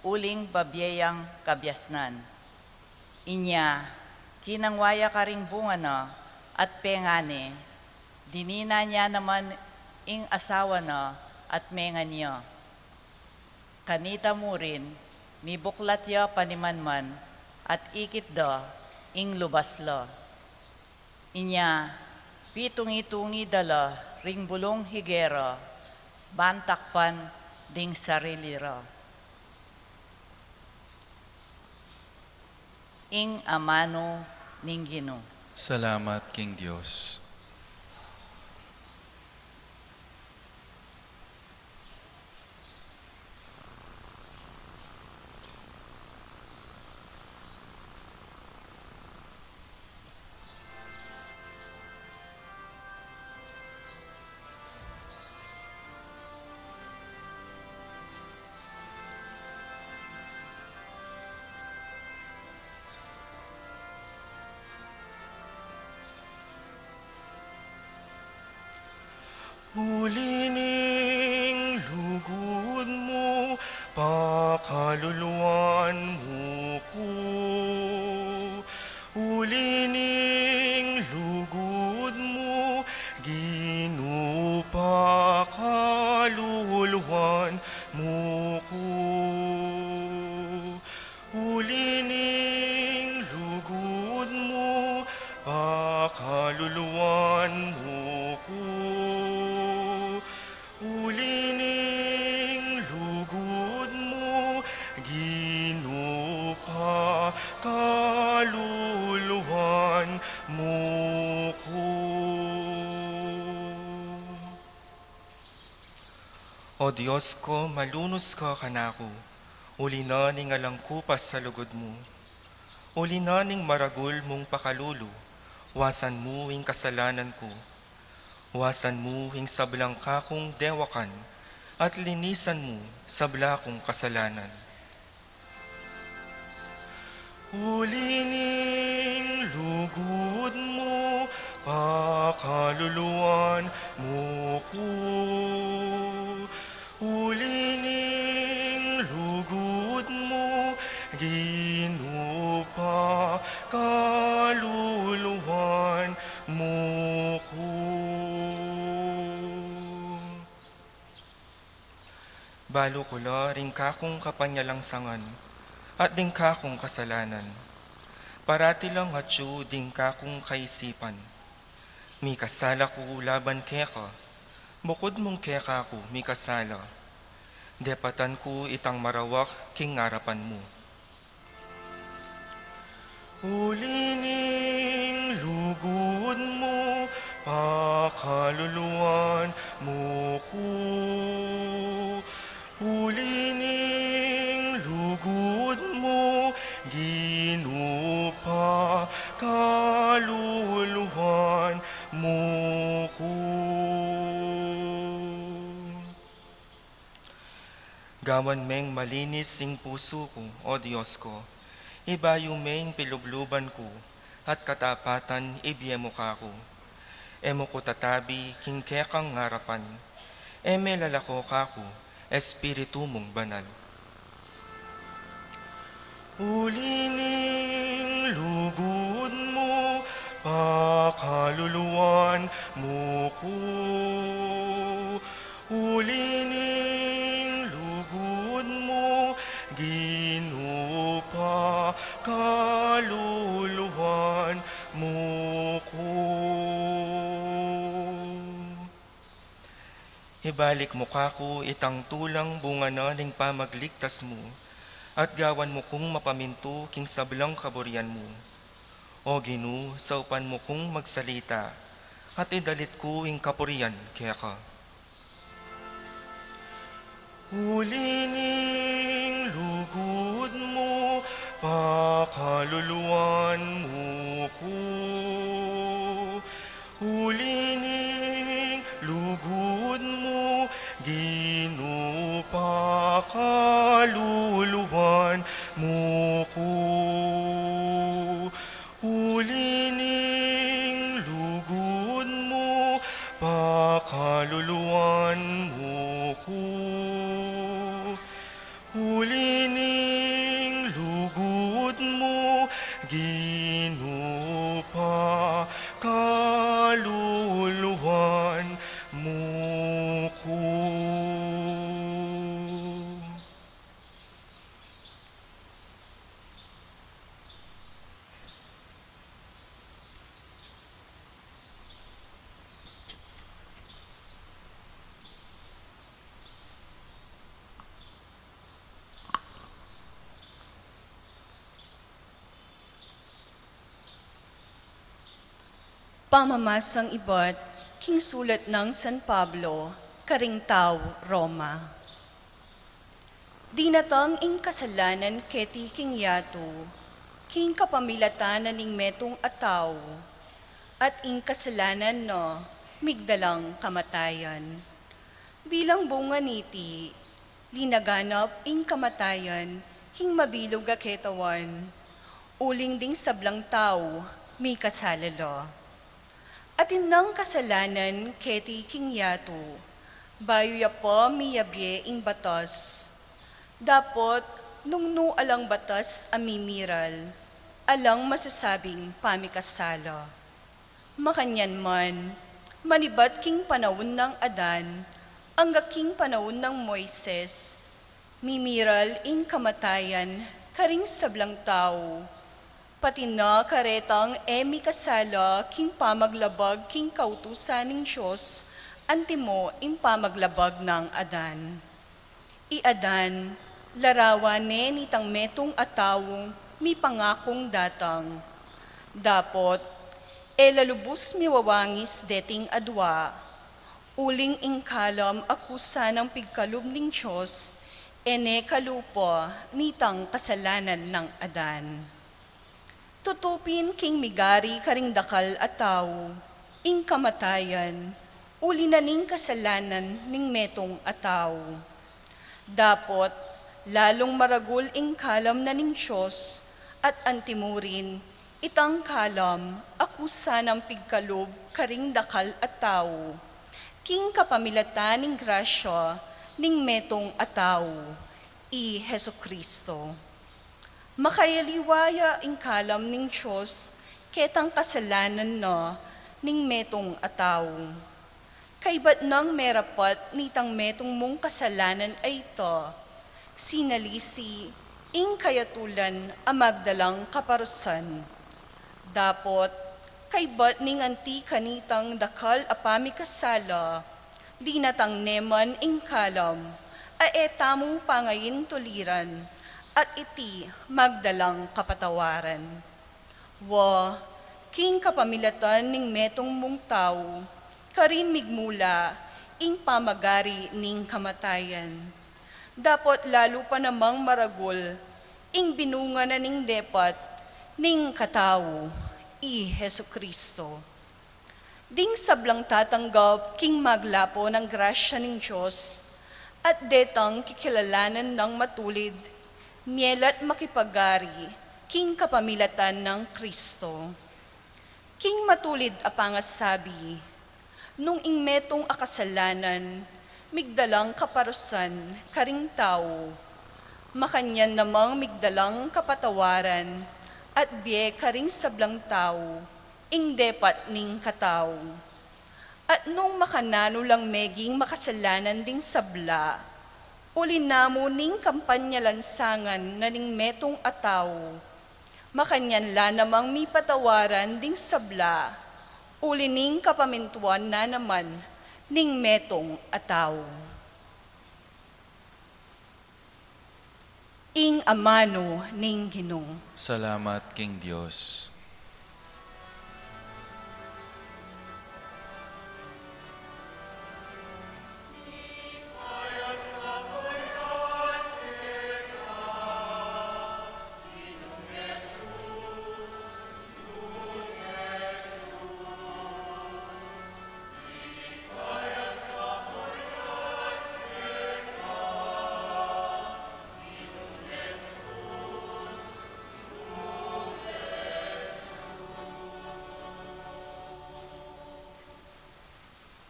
uling babie yang kabiasnan. Inya, kinangwa ya karing bunga na, at pengane, dinina nya naman ing asawa na, at mengan ya. Kanita mu rin, mibuklat ya panimanman, at ikit da ing lubas la. Inya, pitungi-tungi da la ring bulung higera, ban takpan ding sarili ra. Ing amanu ning Ginu. Salamat king Dios. Uli ning lugud mu, pakaluluan mu ku. Uli ning lugud mu, Ginu, pakaluluan mu ku. Uli ning lugud mu, pakaluluan mu ku. Uli ning lugud mu, Ginu, pakaluluan mu ku. O Dios ku, malunus ka kanaku, uli na ning alang kupas a lugud mu. Uli na ning maragul mung pakalulu, wasan mu ing kasalanan ku. Wasan mu ing sablang kakung dewakan, at linisan mu sabla kung kasalanan. Uli ning lugud mu, pakaluluan mu ku. Uli ning lugud mu, Ginu, pakaluluan mu ku. Balu ku la ring kakung kapanyalangsangan, at ding kakung kasalanan. Parati lang atyu ding kakung kaisipan. Mikasala ku laban keka, bukud mung keka ku mikasala. Depatan ku itang marawak king arapan mu. Uli ning lugud mu, pakaluluan mu ku. Uli ning lugud mu, Ginu, pakaluluan mu ku. Gawan meng malinis ing pusu ku, O Dios ku, ibayu me ing pilubluban ku, at katapatan ibie mu kaku. E mu ku tatabi king kekang arapan, e me lalako kaku, Espiritu mung Banal. Uli ning lugud mu, pakaluluan mu ku. Uli ning lugud mu, Ginu, pa kaluluan mu ku. Ibalik mu kaku itang tulang bunga na ning pamagligtas mu, at gawan mu kung mapamintu king sablang kaburian mu. O Ginu, saupan mu kung magsalita, at idalit ku ing kapurian keka. Uli ning lugud mu, pakaluluan mu ku. Uli ning lugud mu, Ginu, pakaluluan mu ku. Uli ning lugud mu, pakaluluan mu ku. Uli ning lugud mu, Ginu, pakaluluan mu ku. Pamamasang ibat king sulat nang San Pablo karing tau Roma. Dinatang ing kasalanan keti king yatu, king kapamilatan na ning metung a tau, at ing kasalanan na migdalang kamatayan. Bilang bunga niti, linaganap ing kamatayan king mabilug a ketawan, uling ding sablang tau mikasala la. Atin nang kasalanan keti king yatu, bayu ya pa miyabie ing batas. Dapot, nung nu alang batas a mimiral, alang masasabing pamikasala. Makanyan man, manibat king panaun nang Adan, angga king panaun nang Moises, mimiral ing kamatayan karing sablang tau, pati na karetang e mikasala king pamaglabag king kautusan ning Dios, antimo ing pamaglabag nang Adan. I Adan, larawan ne nitang metung a taung mipangakung datang. Dapot, e la lubus miwawangis deting adua, uling ing kalam a kusa nang pigkalub ning Dios, e ne kalupa nitang kasalanan nang Adan. Tutu pin king migari karing dakal a tau ing kamatayan, uli na ning kasalanan ning metung a tau. Dapot, lalung maragul ing kalam na ning Dios, at antimurin, itang kalam a kusa nang pigkalub karing dakal a tau, king kapamilatan ning grasya ning metung a tau, i Jesucristo. Makayaliwa ya ing kalam ning Dios ketang kasalanan na ning metung a tau. Kaybat nang merapat nitang metung mung kasalanan a ita, sinalisi ing kayatulan a magdalang kaparusan. Dapot, kaybat ning anti kanitang dakal a pamikasala, dinatang ne man ing kalam a e tamu pangaintuliran, at iti magdalang kapatawaran. Wa, king kapamilatan ning metung mung tau, karin migmula ing pamagari ning kamatayan. Dapot lalu pa namang maragul ing binunga na ning depat ning katau, i Jesucristo. Ding sablang tatanggap king maglapo nang grasya ning Dios, at detang kikilalanan nang matulid, mie la't makipagari king kapamilatan nang Cristo. King matulid a pangasabi, nung ing metung a kasalanan migdalang kaparusan karing tau, makanyan namang migdalang kapatawaran at bie karing sablang tau ing depat ning katau. At nung makananu lang meging makasalanan ding sabla, uli na mu ning kampanyalansangan na ning metung a tau, Makanyan la namang mipatawaran ding sabla, uli ning kapamintuan na naman ning metung a tau. Ing amanu ning Ginu. Salamat king Dios.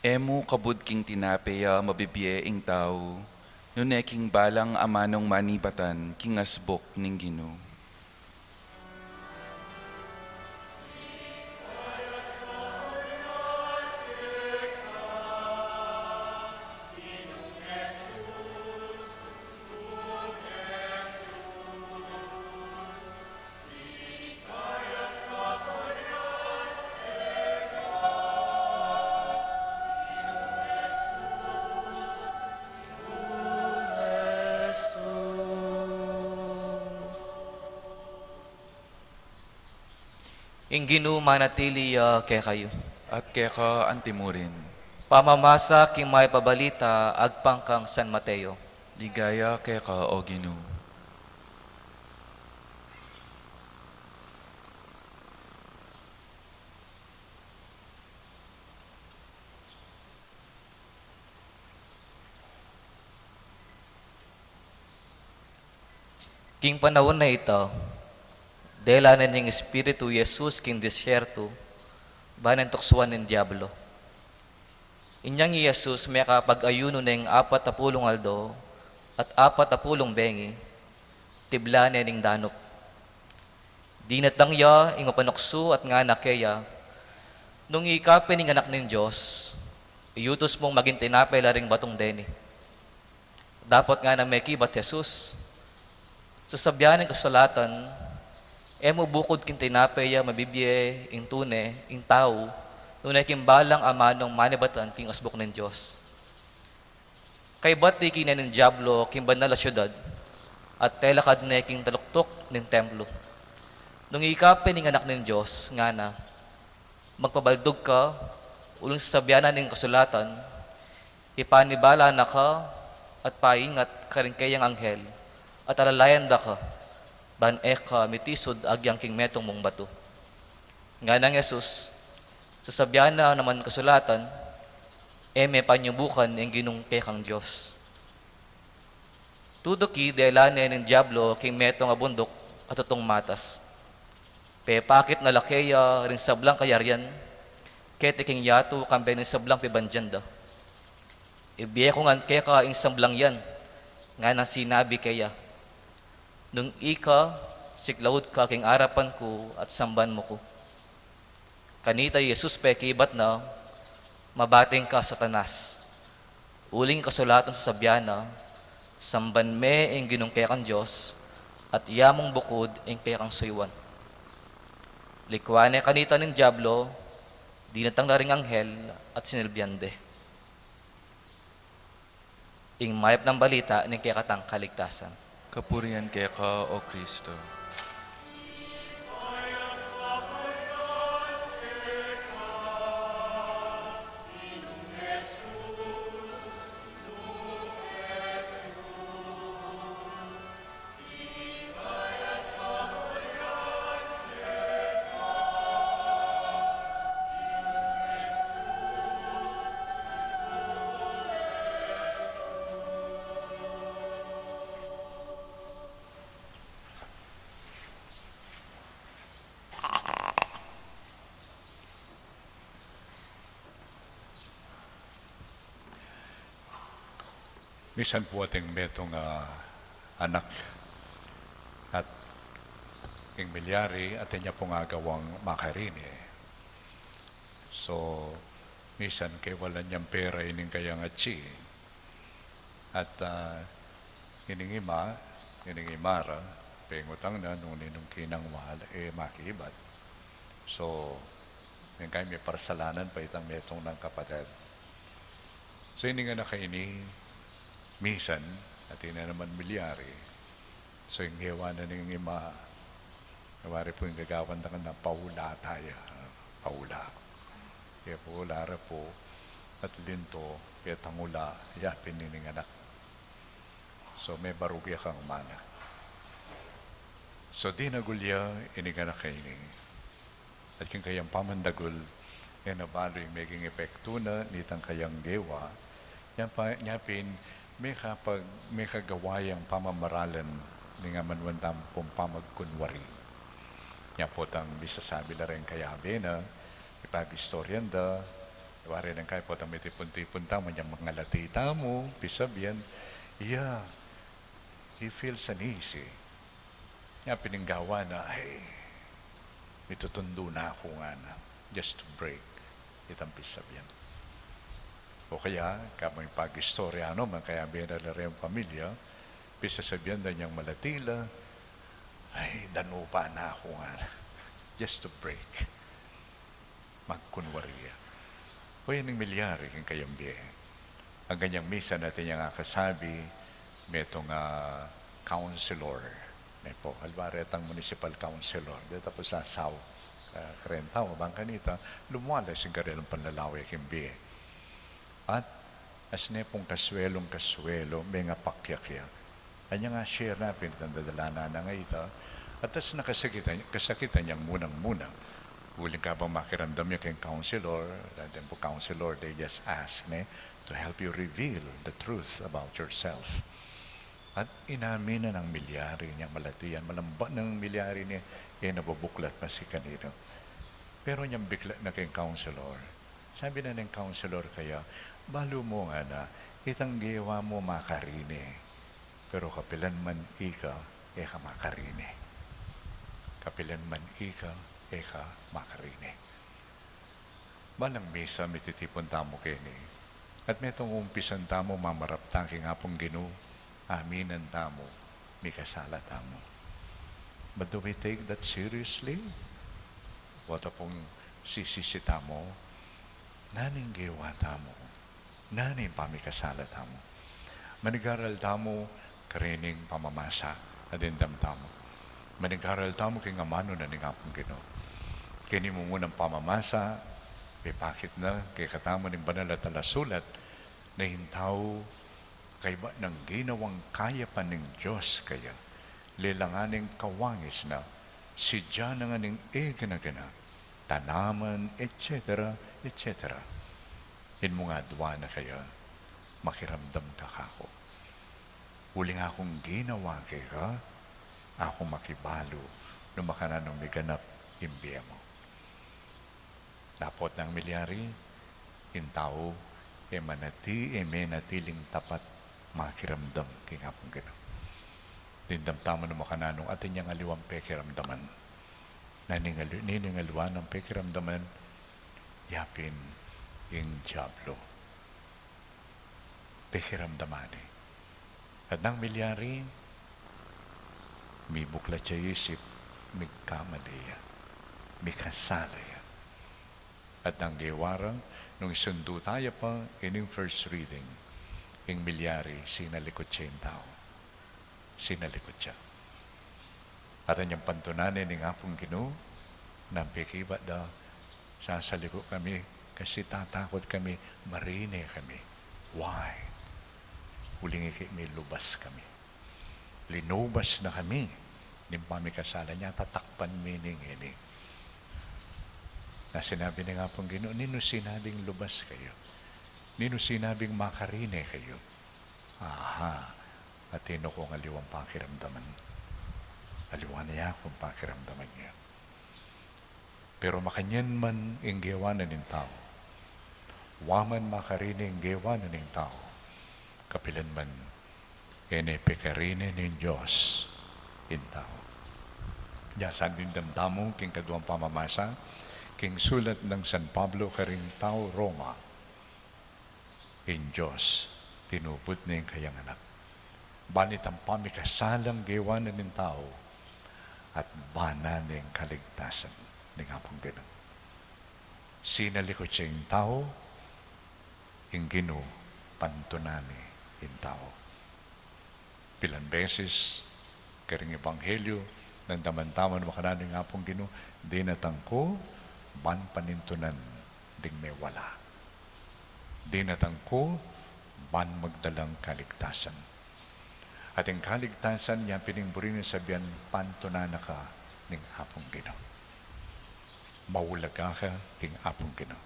E mu kabud king tinape ya mabibie ing tau, nune king balang amanung manibatan king asbuk ning Ginu. Ing Ginu manatili ya kekayu. At keka antimurin. Pamamasa king mayap a balita agpang kang San Mateo. Ligaya keka, O Ginu. King panaun a ita, dela ne ning Espiritu i Jesus king disyertu, ba neng tuksuan ning Diablo. Inyang i Jesus mekapag-ayunu neng apat a pulung aldo at apat a pulung bengi, tibla ne ning danup. Dinatang ya ing mapanuksu at ngana keya, "Nung ika pe ning Anak ning Dios, iyutus mung maging tinape la ring batung deni." Dapot ngana mekibat Jesus, "Sasabian ning kasulatan, e mu bukud king tinape ya mabibie ing tune ing tau, nune king balang amanung manibatan king asbuk ning Dios." Kaybat ikine ning Diablo king banal a siudad, at telakad ne king taluktuk ning templo. "Nung ika pe ning Anak ning Dios," ngana, "magpabaldug ka, uling sasabian na ning kasulatan, 'Ipanibala na ka at paingat karing keyang anghel, at alalayan da ka, ban e ka mitisud agyang king metung mung batu.'" Nganang Jesus, "Sasabian na naman kasulatan, 'E me panyubukan ing Ginung kekang Dios.'" Tutuki dela ne ning Diablo king metung a bunduk a tutung matas. Pepakit na la keya ring sablang kayarian keti king yatu kambe ning sablang pibandian da. "Ibie ku ngan keka ing sablang yan," nganang sinabi keya. "Nung ika, siklaud ka king arapan ku at samban mu ku." Kanita i Jesus pekibat na, "Mabating ka, Satanas! Uling kasulatan sasabian na, 'Samban me ing Ginung kekang Dios, at iya mung bukud ing kekang suyuan.'" Likuan ne kanita ning Diablo, dinatang na ring anghel at sinilbian de. Ing mayap nang balita ning kekatang kaligtasan. Kapurian keka, O Kristo. Misan pu ating metung a anak at ing milyari, atin ya pung agawang makarini. So, misan kewalan yang pera ining kayang atsi. At, ah, ining ima, ining ima ra, Pengutang na nung ninung kinang mahal, e, makibat. So, mengkay miparalan pa itang metung nang kapatad. So, ining anak a ini, misan, atin na naman milyari. So, ing gewa na ning ima, wari pu ing gagawan da kanita, paula taya, paula. Kaya paula ra pu, at linto, kaya tangula, yapin ining anak. So, mebarug ya kang mana. So, dinagul ya ining anak a ini. At king kayang pamandagul, e na balu ing meging epektu na nitang kayang gewa, nya pa, nya pin, mekapag-, mekagawa yang pamamaralan ning amanuan tamu pung pamagkunwari. Nya potang misasabi la reng kayabe na, ipagistoryan da, wari neng kaya potang mitipun-tipun tamu, nyang mangalati tamu, pisabian, iya, he feels uneasy. Nya pin ing gawa na, ay, mitutundu na ku ngana, just to break itang pisabian. O kaya, kabang ipagistorya no, mangkayabe na la reng pamilya, pisasabian da nyang malati la, ay, danupa na ku ngana, just to break. Magkunwari ya. O yan ing milyari king kayang bie. Anggang yang misan atin yang akasabi, metung a councilor. Ne pu, alba retang municipal councilor. Deta pu sa South, ah, kareng tau, bang kanita, lumwalas ing karelang panlalawe king bie. At as ne pung kasuelung kasuelu, mengapakyakyak. Anyang a-share na pin itang dadalanan na ngeni, at as na kasakitan, kasakitan yang munang-muna. Uling kabang makiramdam ya king councilor, dati pu councilor, they just ask, ne, to help you reveal the truth about yourself. At inamin na nang milyari nyang malati yan, malamba nang milyari ne, e na bubuklat masi kaninu. Pero nyang biklat na king councilor, sabi na ning councilor kaya, balu mu ngana, itang gewa mu makarine. Pero kapilan man ika, e ka makarine. Kapilan man ika, e ka makarine. Balang misa mititipun tamu keni. At metung umpisan tamu mamaraptan king Apung Ginu, aminan tamu, mikasala tamu. But do we take that seriously? Bota pung sisisi tamu, nanu ing gewa tamu, nanu ing pamikasala tamu. Manigaral tamu karining pamamasa a dimdam tamu. Manigaral tamu king amanu na ning Apung Ginu. Keni mu munang pamamasa, mipakit na kekatamu ning banal a talasulat, na ing tau kaibat nang ginawang kayapan ning Dios kaya, lelangan ning kawangis na, sidya na ngan ing egana-gana, tanaman, et cetera, et cetera. Inmung adua na kaya, makiramdam ka kaku. Uling akung ginawa keka, aku makibalu, nung makananung miganap ing bie mu. Dapot nang milyari, ing tau, e manati-, e menatiling tapat makiramdam king Apung Ginu. Dimdam tamu nung makananu atin yang aliwang pekiramdaman. Nanu ing ali-, ninu ing aliwa nang pekiramdaman, yapin ing Diablo. Pekiramdaman ne. At nang milyari, mibuklat ya isip, migkamali ya, mikasala ya. At nang gewa ra, nung isundu taya pa ining first reading, ing milyari, sinalikut ya ing tau. Sinalikut ya. At anyang pantunan ne ning Apung Ginu, nang pekibat da, sasaliku kami, kasi tatakut kami, marine kami. Why? Uling ikit mi lubas kami. Linubas na kami ning pamikasala nia, tatakpan mi ne ngeni. Na sinabi ning Apung Ginu, ninu sinabing lubas kayu? Ninu sinabing makarine kayu? Aha, atin kung aliwang pakiramdaman. Aliwa ne kung pakiramdaman yu. Pero makanyan man ing gewa na ning tau, wa man makarine ing gewa na ning tau, kapilan man e ne pekarine ning Dios ing tau. Nya sandin tamu king kaduang pamamasa, king sulat nang San Pablo karing tau Roma. Ing Dios, tinuput ne ing kayang Anak. Ban itang pamikasalang gewa na ning tau, at bana ne ing kaligtasan ning Apung Ginu. Sinalikut ya ing tau, ing Ginu pantunan ne ing tau. Pilan beses karing ebanghelyu, nung damdaman tamu makananu ing Apung Ginu, dinatang ku ban panintunan ding mewala. Dinatang ku ban magdalang kaligtasan. At ing kaligtasan, ya pin ing buri nang sabian, pantunan na ka ning Apung Ginu. Maulaga ka king Apung Ginu.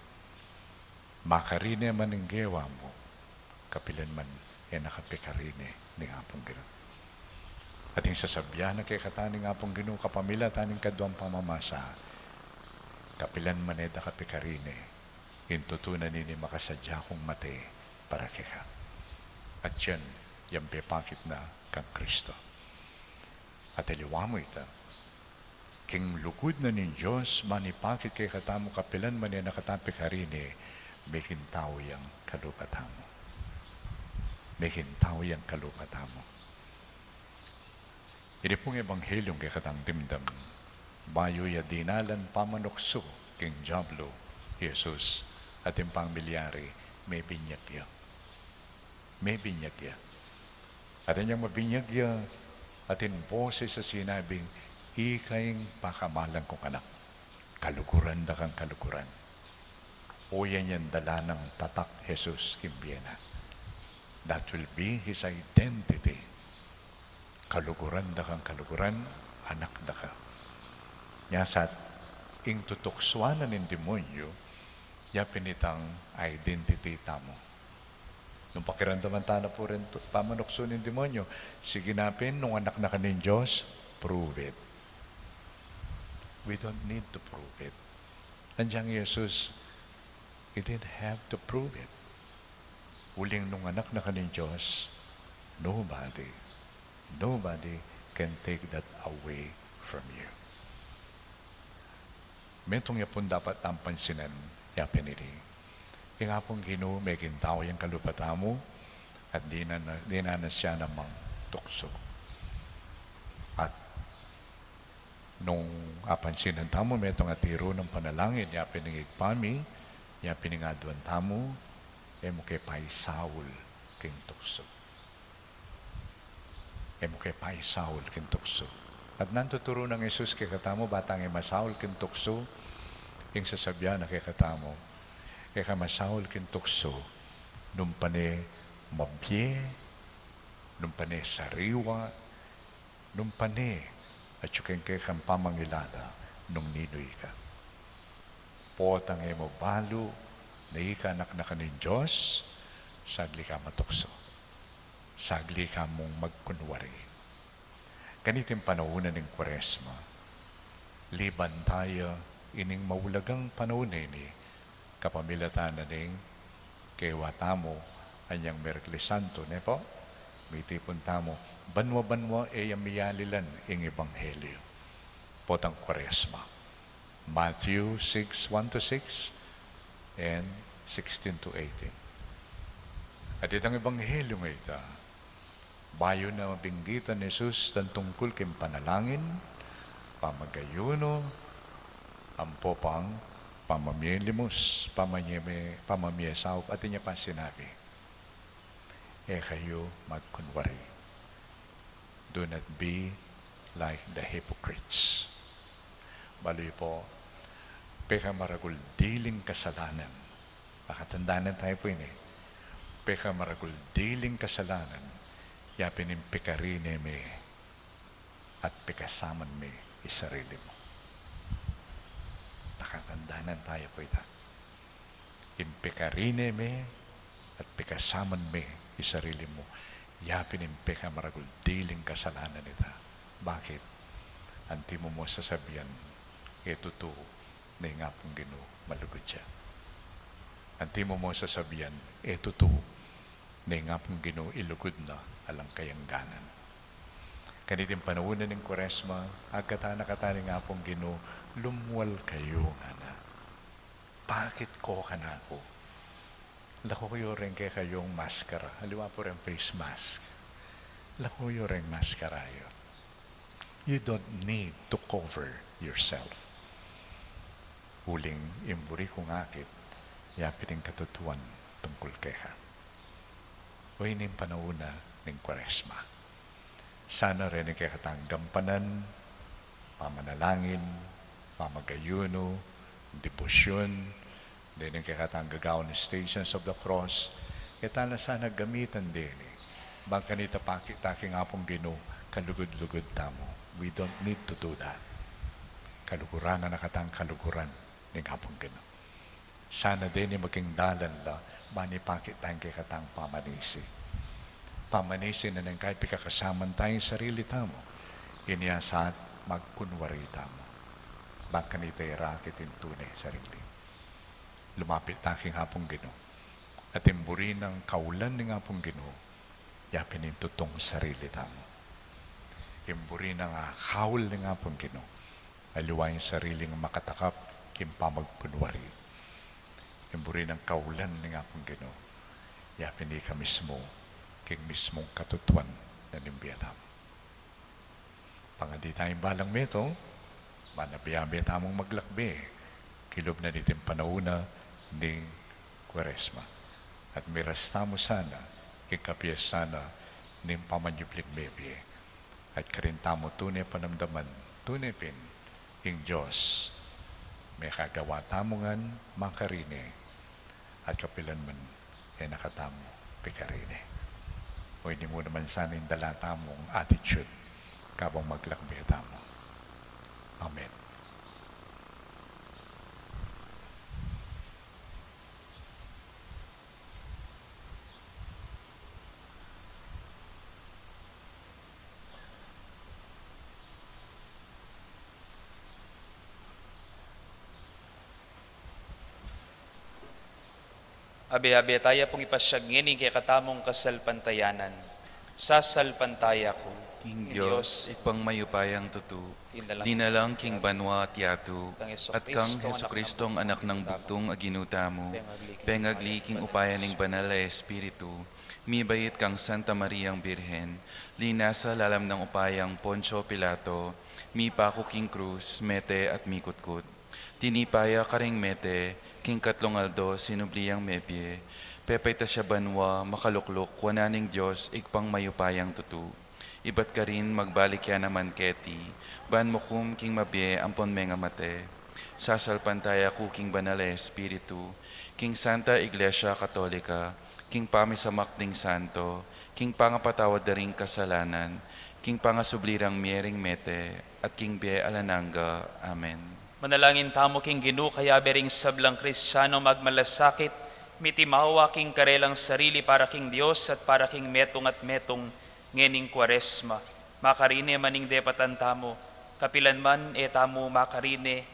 Makarine man ing gewa mu, kapilan man e na ka pikarine ning Apung Ginu. At ing sasabian na kekatamu ning Apung Ginu kapamilatan ning kaduang pamamasa, kapilan man e da ka pikarine, ing tutu na nini makasadya kung mate para keka. At yan, yang pepakit na kang Kristo. At aliwa mu ita, king lugud na ning Dios, manipakit kekatamu kapilan man e na kata pikarine, meging tau yang kalupa tamu. Meging tau yang kalupa tamu. Ini pung ebanghelyung kekatang dimdam, bayu ya dinalan pamanuksu king Diablo i Jesus, at ing pamilyari, mebinyag ya. Mebinyag ya. At inyang mabinyag ya, atin boses a sinabing, "Ika ing pakamalan kung anak. Kaluguran da kang kaluguran." O, yan yang dala nang tatak Jesus king bie na. That will be his identity. Kaluguran da kang kaluguran, anak da ka. Nya sa, ing tutuksuan na ning demonyo, ya pin itang identity tamu. Nung pakiramdaman ta na pu rin tu-, pamanuksu ning demonyo, sige na pin, nung anak na ka ning Dios, prove it. We don't need to prove it. Anjang Jesus, he didn't have to prove it. Uling nung anak na ka ning Dios, nobody, nobody can take that away from you. Metung ya pung dapat tang pansinan, ya pin ini. Ing Apung Ginu, meging tau yang kalupa tamu, at dinan na, dinan na siya namang tuksu. At nung apansinan tamu, metung a tiru nang panalangin, ya pin ing Ibpa mi, ya pin ing aduan tamu, e mu ke paisaul king tuksu. E mu ke paisaul king tuksu. At nanu ing tuturu nang Jesus kekatamu, ba tang e masaul king tuksu, ing sasabian na kekatamu, e ka masaul king tuksu, nung pane mabie, nung pane sariwa, nung pane, atyu king kekang pamangilala, nung ninu ika. Potang e mu balu, na ika anak na ka ning Dios, sagli ka matuksu. Sagli ka mung magkunwari. Kaniting panaun na ning Kuaresma, liban taya ining maulagang panaun na ini, kapamilatan na ning kewa tamu anyang Miyerkules Santo, ne pu? Mitipun tamu, banua-banua e ya miyalilan ing ebanghelyu. Potang Kuaresma. Matthew six, one to six, and sixteen to eighteen. At itang ebanghelyu nga ita, bayu na binggitan Jesus tang tungkul king panalangin, pamagayunu, ampo pang pamamilimus, pamamie-, pamamiesaup, atin ya pa sinabi, "E kayu magkunwari." Do not be like the hypocrites. Balu yu pu, pekamaragul diling kasalanan. Pakatandanan taya pu ini. Pekamaragul diling kasalanan, ya pin ing pekarine me at pekasaman me i sarili mu. Pakatandanan taya pu ita. Ing pekarine me at pekasaman me i sarili mu, ya pin ing pekamaragul diling kasalanan ita. Bakit? Antimo mu sasabian, e tutu ne ing Apung Ginu malugud ya. Antimo mu sasabian, e tutu ne ing Apung Ginu ilugud na alang kayangganan. Kaniting panaun na ning Kuaresma, agkatan na kata ning Apung Ginu, "Lumwal kayu," ngana. Pakit ko kanaku. Laku yu reng kekayung maskara. Aliwa pu reng face mask. Laku yu reng maskara yu. You don't need to cover yourself. Uling ing buri kung akit, ya pin ing katutuan tungkul keka. O ini ing panaun na ning Kuaresma. Sana reni kekatang gampanan, pamanalangin, pamagayunu, debosyun, deni kekatang gagawan ning Stations of the Cross, e ta na sana gamitan deni. Bang kanita pakit ta king Apung Ginu, kalugud-lugud tamu. We don't need to do that. Kaluguran na katang kaluguran ning Apung Ginu. Sana deni maging dalan la, ban ipakit ta ing kekatang pamanisi. Pamanisi na ning kaya pikakasaman ta ing sarili tamu. Inya sa magkunwari tamu. Bang kanita irakit ing tune sarili. Lumapit ta king Apung Ginu. At ing buri nang kaulan ning Apung Ginu, ya pin ing tutung sarili tamu. Ing buri nang akaul ning Apung Ginu, aliwa ing sariling makatakap king pamagkunwari. Ing buri nang kaulan ning Apung Ginu, ya pin ika mismu, king mismung katutuan na ning bie tamu. Pangadi tayang balang metung, ban abe-abe tamung maglakbe, kilub na niting panaun na ning Kuaresma. At miras tamu sana, king kapiestan na ning pamanyubling mebie. At karin tamu tune panamdaman, tune pin, ing Dios, mekagawa tamu ngan makarini, at kapilan man, e na katamu pikarini. O ini mu naman sana ing dala tamung attitude, kabang maglakbe tamu. Amen. Abe-abe taya pung ipasiag ngeni ing kekatamung kasalpantayanan. Sasalpantaya ku king Dios, Ibpang mayupayang tutu, dinalang king banua at yatu, at kang Jesucristo, ang Anak nang Bugtung a Ginu tamu, pengagli king upaya ning Banal a Espiritu, mibait kang Santa Mariang Birhen, linasa lalam nang upayang Poncio Pilato, mipaku king krus, mete at mikutkut. Tinipa ya karing mete, king katlung aldo sinubli yang mebie, pepaitas ya banua, makalukluk wanan ning Dios, Ibpang mayupayang tutu. Ibat karin magbalik ya naman keti, ban mukum king mabie ampon mengamate. Sasalpantaya ku king Banal a Espiritu, king Santa Iglesia Katolika, king pamisamak ding santo, king pangapatawad da ring kasalanan, king pangasubli rang mie ring mete, at king bie alang angga. Amen. Manalangin tamu king Ginu, kayabe ring sablang Kristiano magmalasakit, mitimawa king karelang sarili para king Dios at para king metung at metung ngening Kuaresma. Makarine man ing depatan tamu, kapilan man e tamu makarine,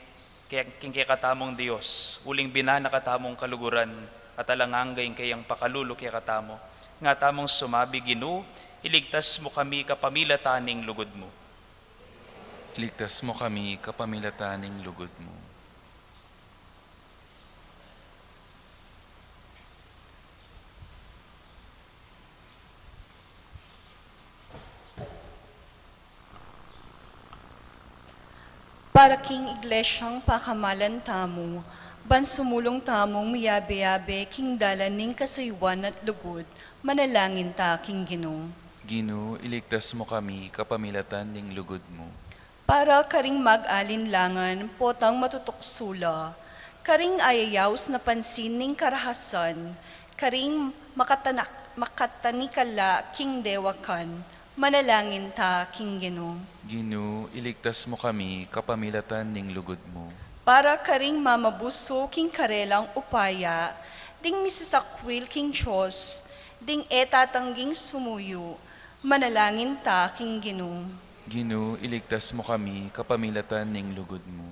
ke-, king kekatamung Dios, uling binan na katamung kaluguran, at alang angga ing keyang pakalulu kekatamu. Nga tamung sumabi, Ginu, iligtas mu kami kapamilatan ning lugud mu. Iligtas mu kami kapamilatan ning lugud mu. Para king Iglesyang pakamalan tamu, ban sumulung tamung miyabe-yabe king dalan ning kasuyuan at lugud, manalangin ta king Ginu. Ginu, iligtas mu kami kapamilatan ning lugud mu. Para karing mag-alinlangan potang matutuksu la, karing ayayaus na pansin ning karahasan, karing makatanak-, makatanikala king dewakan, manalangin ta king Ginu. Ginu, iligtas mu kami kapamilatan ning lugud mu. Para karing mamabusu king karelang upaya, ding misasakwil king Dios, ding e tatangging sumuyu, manalangin ta king Ginu. Ginu, iligtas mu kami kapamilatan ning lugud mu.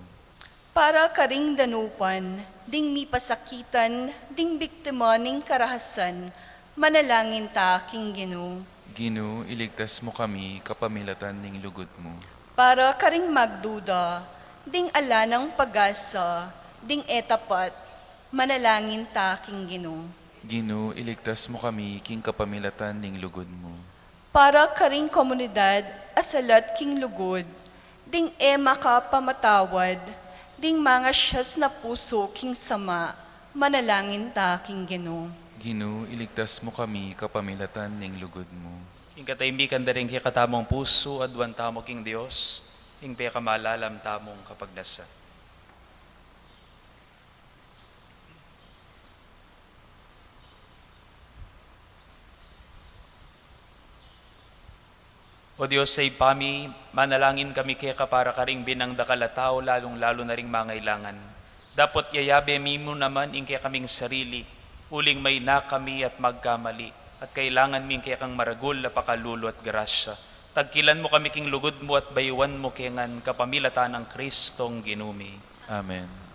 Para karing danupan, ding mipasakitan, ding biktima ning karahasan, manalangin ta king Ginu. Ginu, iligtas mu kami kapamilatan ning lugud mu. Para karing magduda, ding ala nang pag-asa, ding e tapat, manalangin ta king Ginu. Ginu, iligtas mu kami king kapamilatan ning lugud mu. Para karing komunidad a salat king lugud, Ding e makapamatawad, ding mangasyas na pusu king sama, manalangin ta king Ginu. Ginu, iligtas mu kami kapamilatan ning lugud mu. Ing katahimikan da ring kekatamung pusu, aduan tamu king Dios, ing pekamalalam tamung kapagnasan. O Dios, Ibpa mi, manalangin kami keka para karing binang dakal a tau, lalung-lalu na ring mangailangan. Dapot yayabe mi mu naman ing kekaming sarili, uling maina kami at magkamali, at kailangan mi ing kekang maragul a pakalulu at grasya. Tagkilan mu kami king lugud mu at bayuan mu kengan kapamilatan nang Kristong Ginu mi. Amen.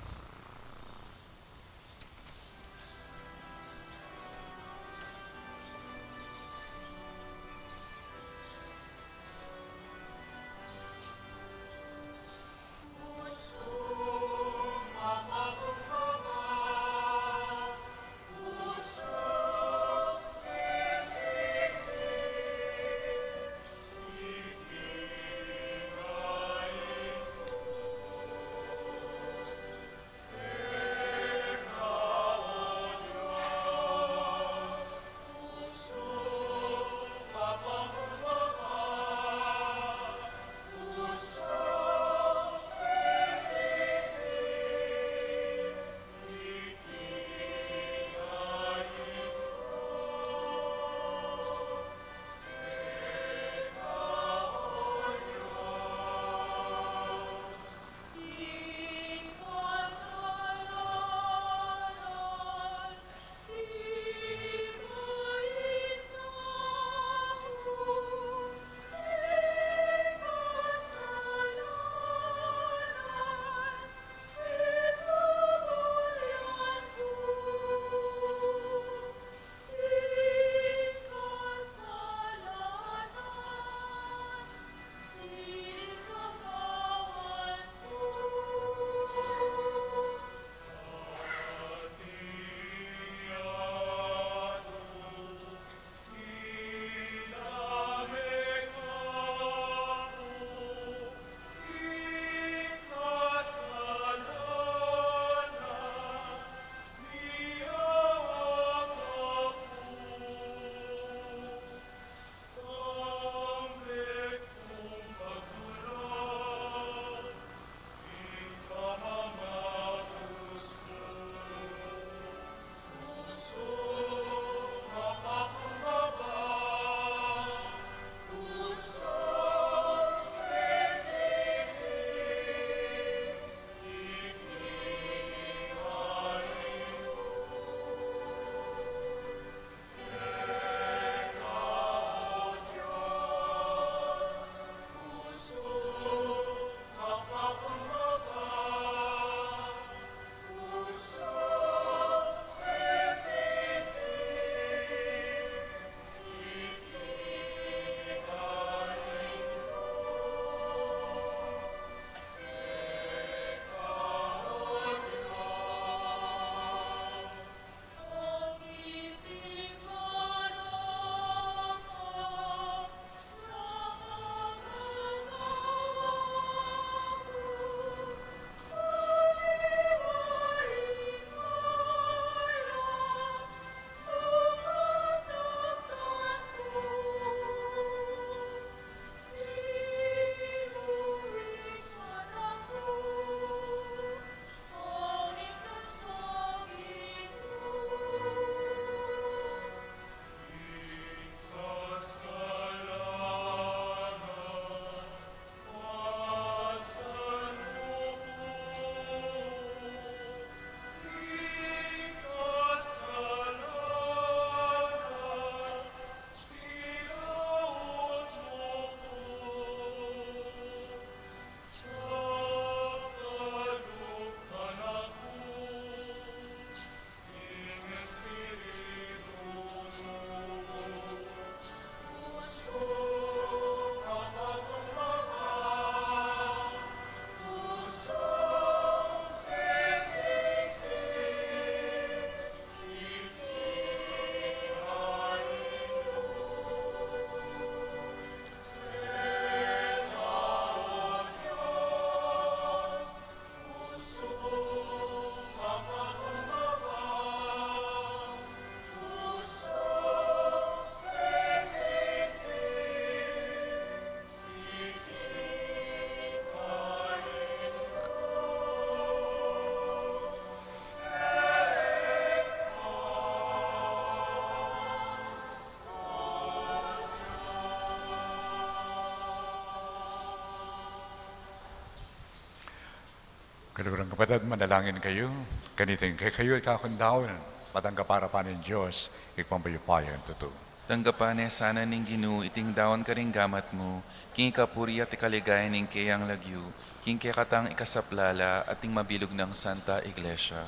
Kaluguran kapatad, manalangin kayu. Kaniting kekayu ikakung daun, matanggapan na pa ning Dios, Ibpang mayupayang tutu. Tanggapan na sana ning Ginu iting daun karing gamat mu, king ikapuri at ikaligaya ning keyang lagyu, king kekatang ikasaplala at ning mabilug nang Santa Iglesia.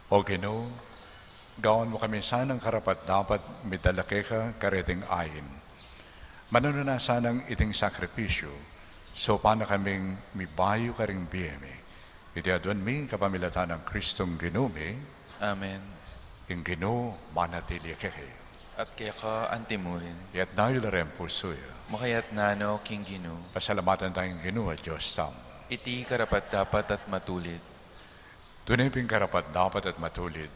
O Ginu, gawan mu kami sanang karapat-dapat midala keka kareting ain. Mananu na sanang iting sakripisyu, saupan na kaming mibayu karing bie mi. Iti aduan mi kapamilatan nang Kristong Ginu mi. Amen. Ing Ginu manatili kekayu. At keka antimurin. Itas yu la ring pusu yu. Makaitas na no king Ginu. Pasalamatan taya ing Ginu a Dios tamu. Iti karapat-dapat at matulid. Tune pin karapat-dapat at matulid,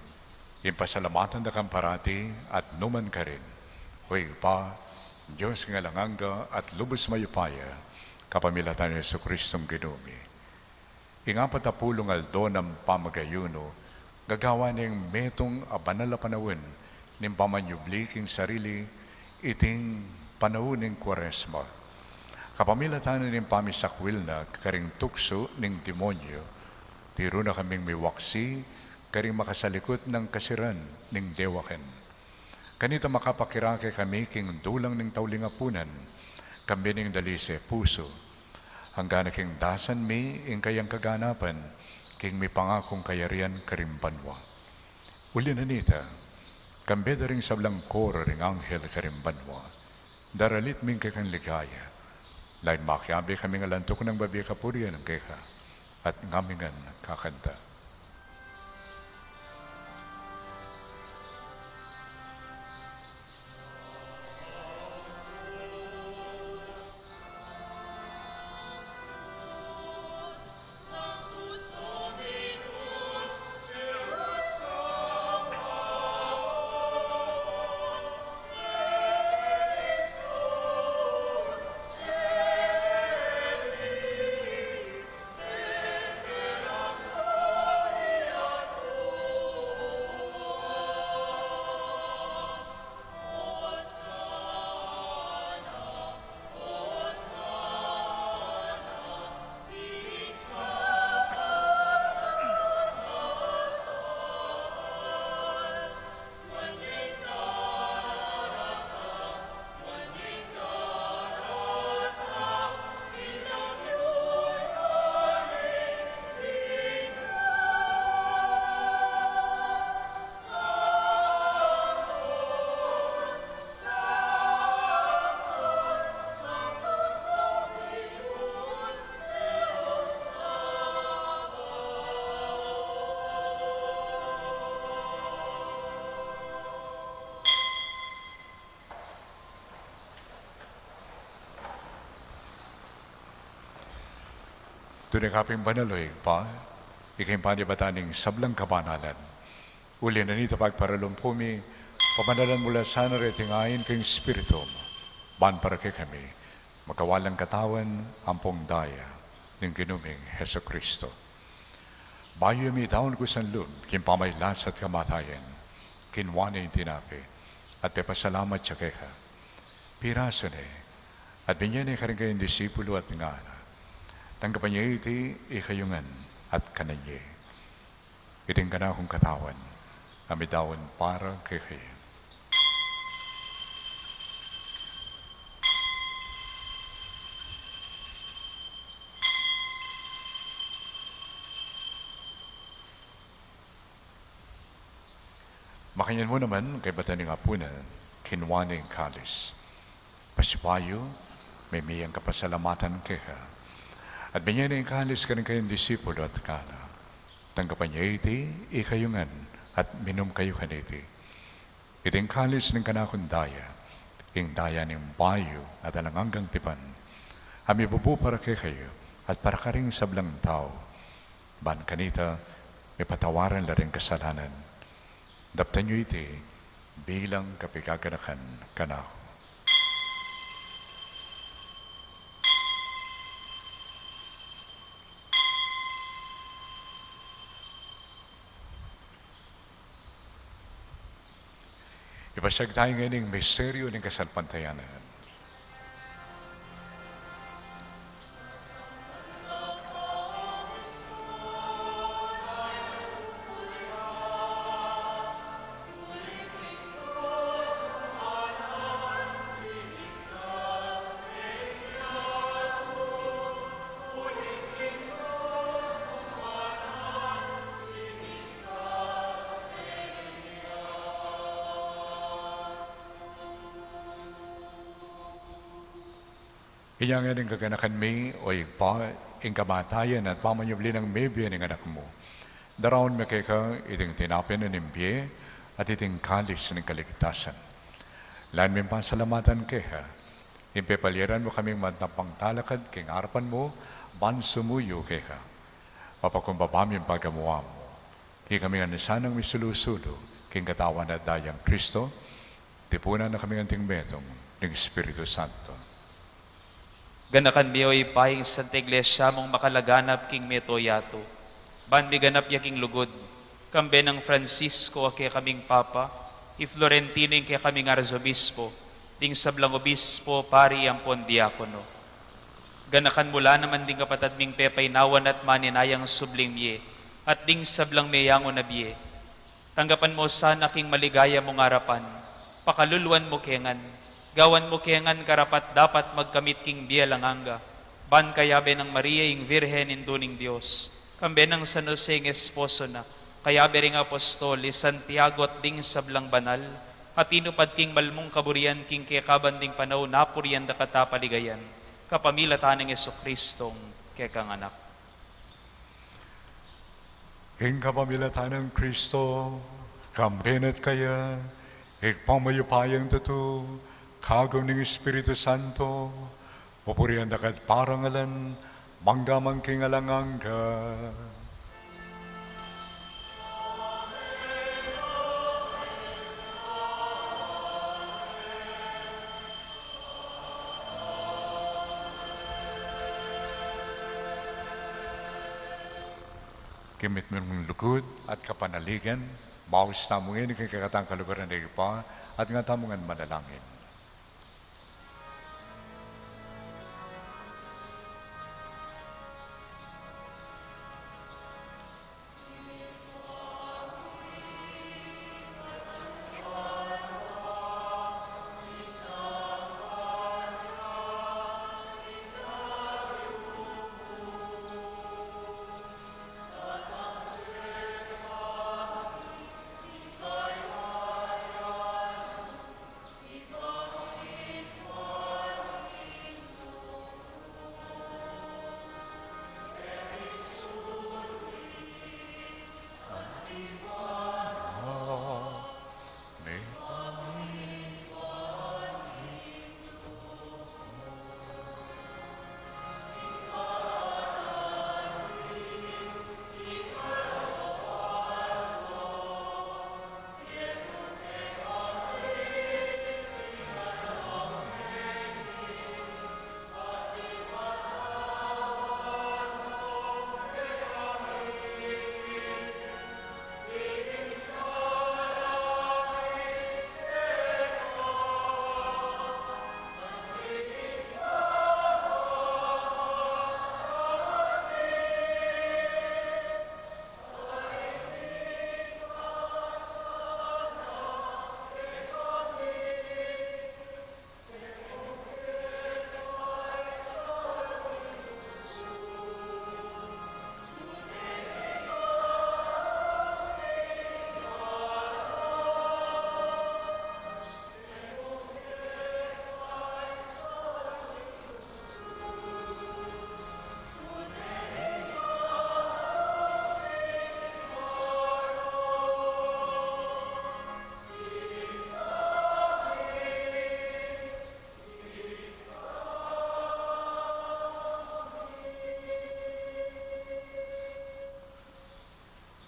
ing pasalamatan da kang parati at nukarin man, O Ibpa, Dios king alang angga at lubus mayupaya, kapamilatan nang Jesukristong Ginu mi. Ing apat a pulung aldo nang pamag-ayunu, gagawan neng metung a banal a panaun ning pamanyubli king sarili, iting panaun ning Kuaresma. Kapamilatan na ning pamisakwil na karing tuksu ning demonyu, tiru na kaming miwaksi karing makasalikut nang kasiran ning dewakan. Kanita makapakirake kami king dulang ning tauling apunan, kambe ning dalise pusu, anggang king dasan mi ing kayang kaganapan king mipangakung kayarian karing banua. Uli na nita, kambe da ring sablang koro ring anghel karing banua, daralit mi ing kekang ligaya, lalu makiabe kaming alang tuknang babie kapurian keka, at ngaming kakanta. Tune ka pin banal, O Ibpa, ika ing panibatan ning sablang kabanalan. Uli na nita, pagparalumpu mi, pabanalan mu la sana reting ain king Espiritu mu, ban para kekami, magkawalang katawan ampong daya ning Ginu ming Jesucristo. Bayu ya midaun kusang lub king pamagkasakit at kamatayan, kinua ne ing tinape, at pepasalamat ya keka, pirasu ne, at binye ne karing kayang disipulu at ngana: Tanggapan ye iti ikayu ngan at kanan ye. Iti ing kanakung katawan a midaun para kekayu. Makanyan mu naman, kaybat da ning apunan, kinua ne ing kalis. Pasibayu, mimie yang kapasalamatan keka, at binye ne ing kalis karing kayang disipulu at ngana: Tanggapan ye iti ikayu ngan at minum kayu kaniti. Iti ing kalis ning kanakung daya, ing daya ning bayu at alang anggang tipan, a mibubu para kekayu at para karing sablang tau, ban kanita mipatawaran la ring kasalanan. Daptan yu iti bilang kapaganakan kanaku. Ipasiag tamu ngeni ing misteryu ning kasalpantayanan. Inya ngeni ing kaganakan mi, o Ibpa, ing kamatayan at pamanyubli nang mebie ning Anak mu. Daraun mi keka iting tinape ning bie at iting kalis ning kaligtasan. Lalu ming pasalamatan keka, ing pepaliran mu kaming matampang talakad king arapan mu, ban sumuyu keka. Mapakumbaba mi ing pagamuan mu. Ikami ngan sanang misulu-sulu king Katawan at Dayang Kristo, tipunan na kami ngan anting metung ning Espiritu Santo. Ganakan mi, o Ibpa, ing Santa Iglesia mung makalaganap king mabilug a yatu, ban miganap ya king lugud, kambe nang Francisco a kekaming Papa, i Florentino ing kekaming Arzobispo, ding sablang obispo, pari ampon diakono. Ganakan mu la naman ding kapatad ming pepainawan at maninayang subling mie, at ding sablang meyangu na bie. Tanggapan mu la sana king maligaya mung arapan, pakaluluan mu ke ngan, gawan mu ke ngan karapat-dapat magkamit king bie alang angga, ban kayabe nang Maria ing Virgen Indu ning Dios, kambe nang San Jose ing esposo na, kayabe ring apostol, i Santiago at ding sablang banal, a tinupad king malmung kaburian king kekaban ding panaun, apurian da ka at apaligayan, kapamilatan nang Jesucristong kekang Anak. King kapamilatan nang Kristo, kambe na at kaya, Ibpa mayupayang tutu, kagum ning Espiritu Santo, pupurian da ka at parangalan, mangga man king alang angga. King mitmung lugud at kapanaligan, maus tamu ngeni king kekatang kaluguran ning Ibpa, at nga tamu ngan manalangin.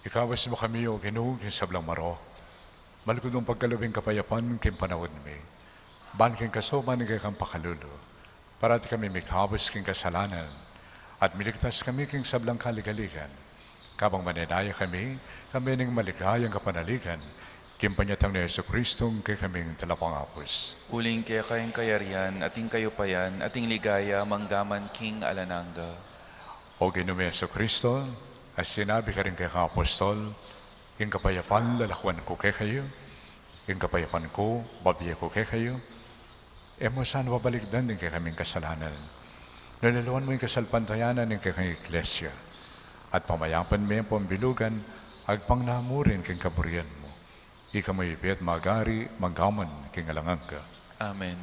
Ikabus mu kami, O Ginu, king sablang marok. Malugud mung pagkalub ing kapayapan king panaun mi. Ban king kasaupan ning kekang pakalulu, parati kami mikabus king kasalanan, at miligtas kami king sablang kaligaligan. Kabang manenaya kami, kami ning maligayang kapanaligan, king panyatang nang Jesucristo, ing kekaming talapangabus. Uling keka ing kayarian, at ing kayupayan, at ing ligaya, manggaman king alang angga. O Ginu ming Jesucristo, a sinabi karing kekang apostol, ing kapayapan lalakuan ku kekayu, ing kapayapan ku babie ku kekayu, e mu sana babalikdan ing kekaming kasalanan, nune lawan mu ing kasalpantayanan ning kekang Iglesia, at pamayapan me ampon bilugan, agpang na mu rin king kaburian mu. Ika mu ibie at magari, manggaman king alang angga. Amen.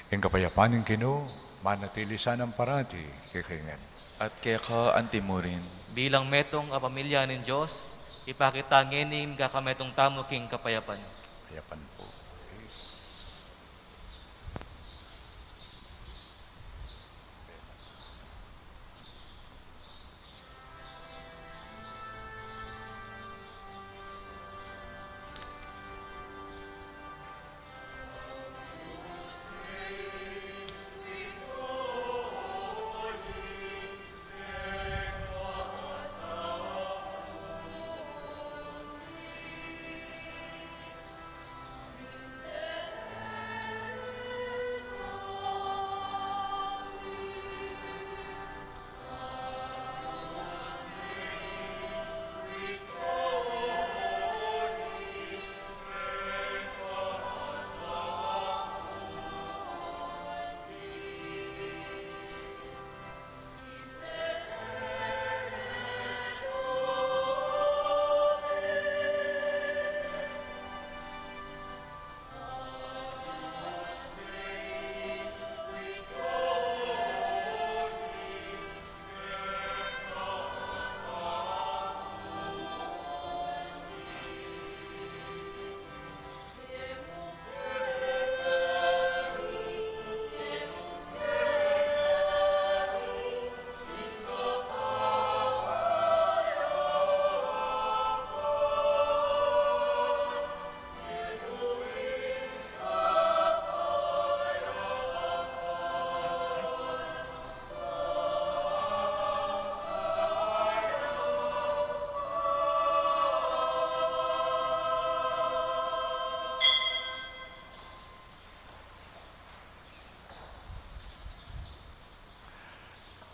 Ing kapayapan ning Ginu, Manatili sanang parati kekayu ngan. At keka antimurin. Bilang metung a pamilya ning Dios, ipakit ta ngeni ing kakametung tamu king kapayapan. Kapayapan pu. Yes.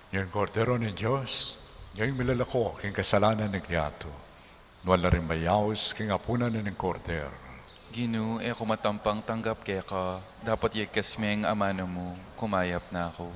Ing Kordero ning Dios, ing milalako king kasalanan ning yatu. Nuan la ring mayaus king apunan ning Kordero. Ginu, e ku matampang tanggap keka, dapot yegkas me ing amanu mu, kumayap na ku.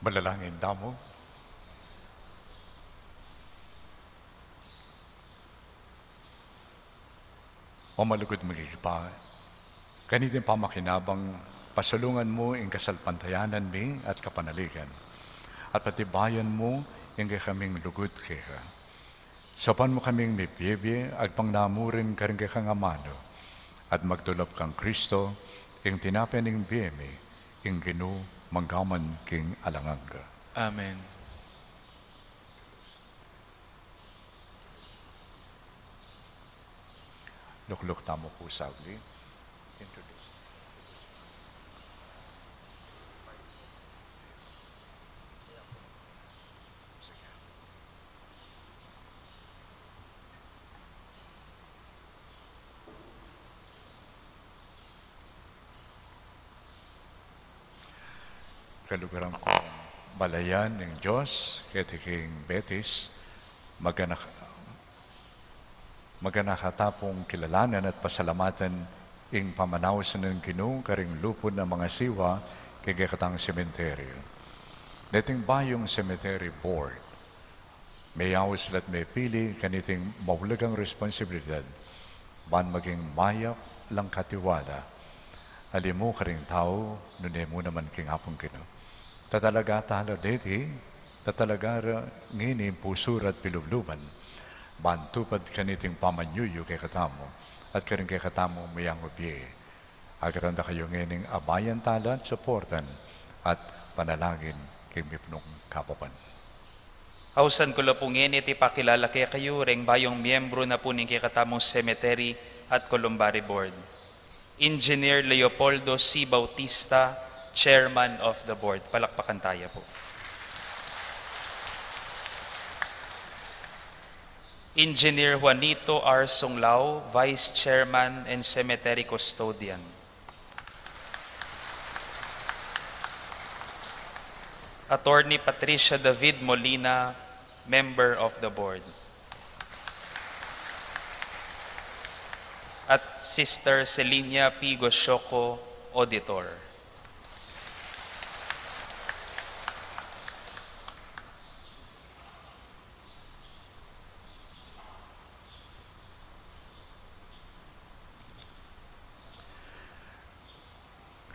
Manalangin tamu. O malugud ming Ibpa, kaniting pamakinabang pasulungan mu ing kasalpantayanan mi at kapanaligan, at patibayan mu ing kekaming lugud keka. Saupan mu kaming mibie-bie agpang namurin karing kekang amanu, at magdulap kang Kristo, ing tinape ning bie mi, ing Ginu manggaman king alang angga. Amen. Lukluk tamu pu saglit. Introduce. Kaluguran kung balayan ning Dios keti king Betis, magana-, magana kata pung kilalanan at pasalamatan ing pamanaus ning Ginu karing lupun a mangasiwa king kekatang sementeryu. Neting bayung cemetery board, meyaus la't mepili kaniting maulagang responsibilidad, ban maging mayap lang katiwala, alimu karing tau, nune mu naman king Apung Ginu. Tatalaga tala deti, tatalaga ra ngeni ing pusu ra at pilubluban, ban tupad kaniting pamanyuyu kekatamu, at karing kekatamung miyangubie. Agkatan da kayu ngening abayan tala at suportan at panalangin king mipnung kapapan. Ausan ku la pu ngeni iti pakilala kekayu reng bayung miyembru na pu ning kekatamung cemetery at columbary board. Engineer Leopoldo C. Bautista, Chairman of the Board. Palakpakan taya pu. Engineer Juanito R. Sunglao, Vice Chairman and Cemetery Custodian. Attorney Patricia David Molina, Member of the Board. At Sister Celinia P. Goshoco, Auditor.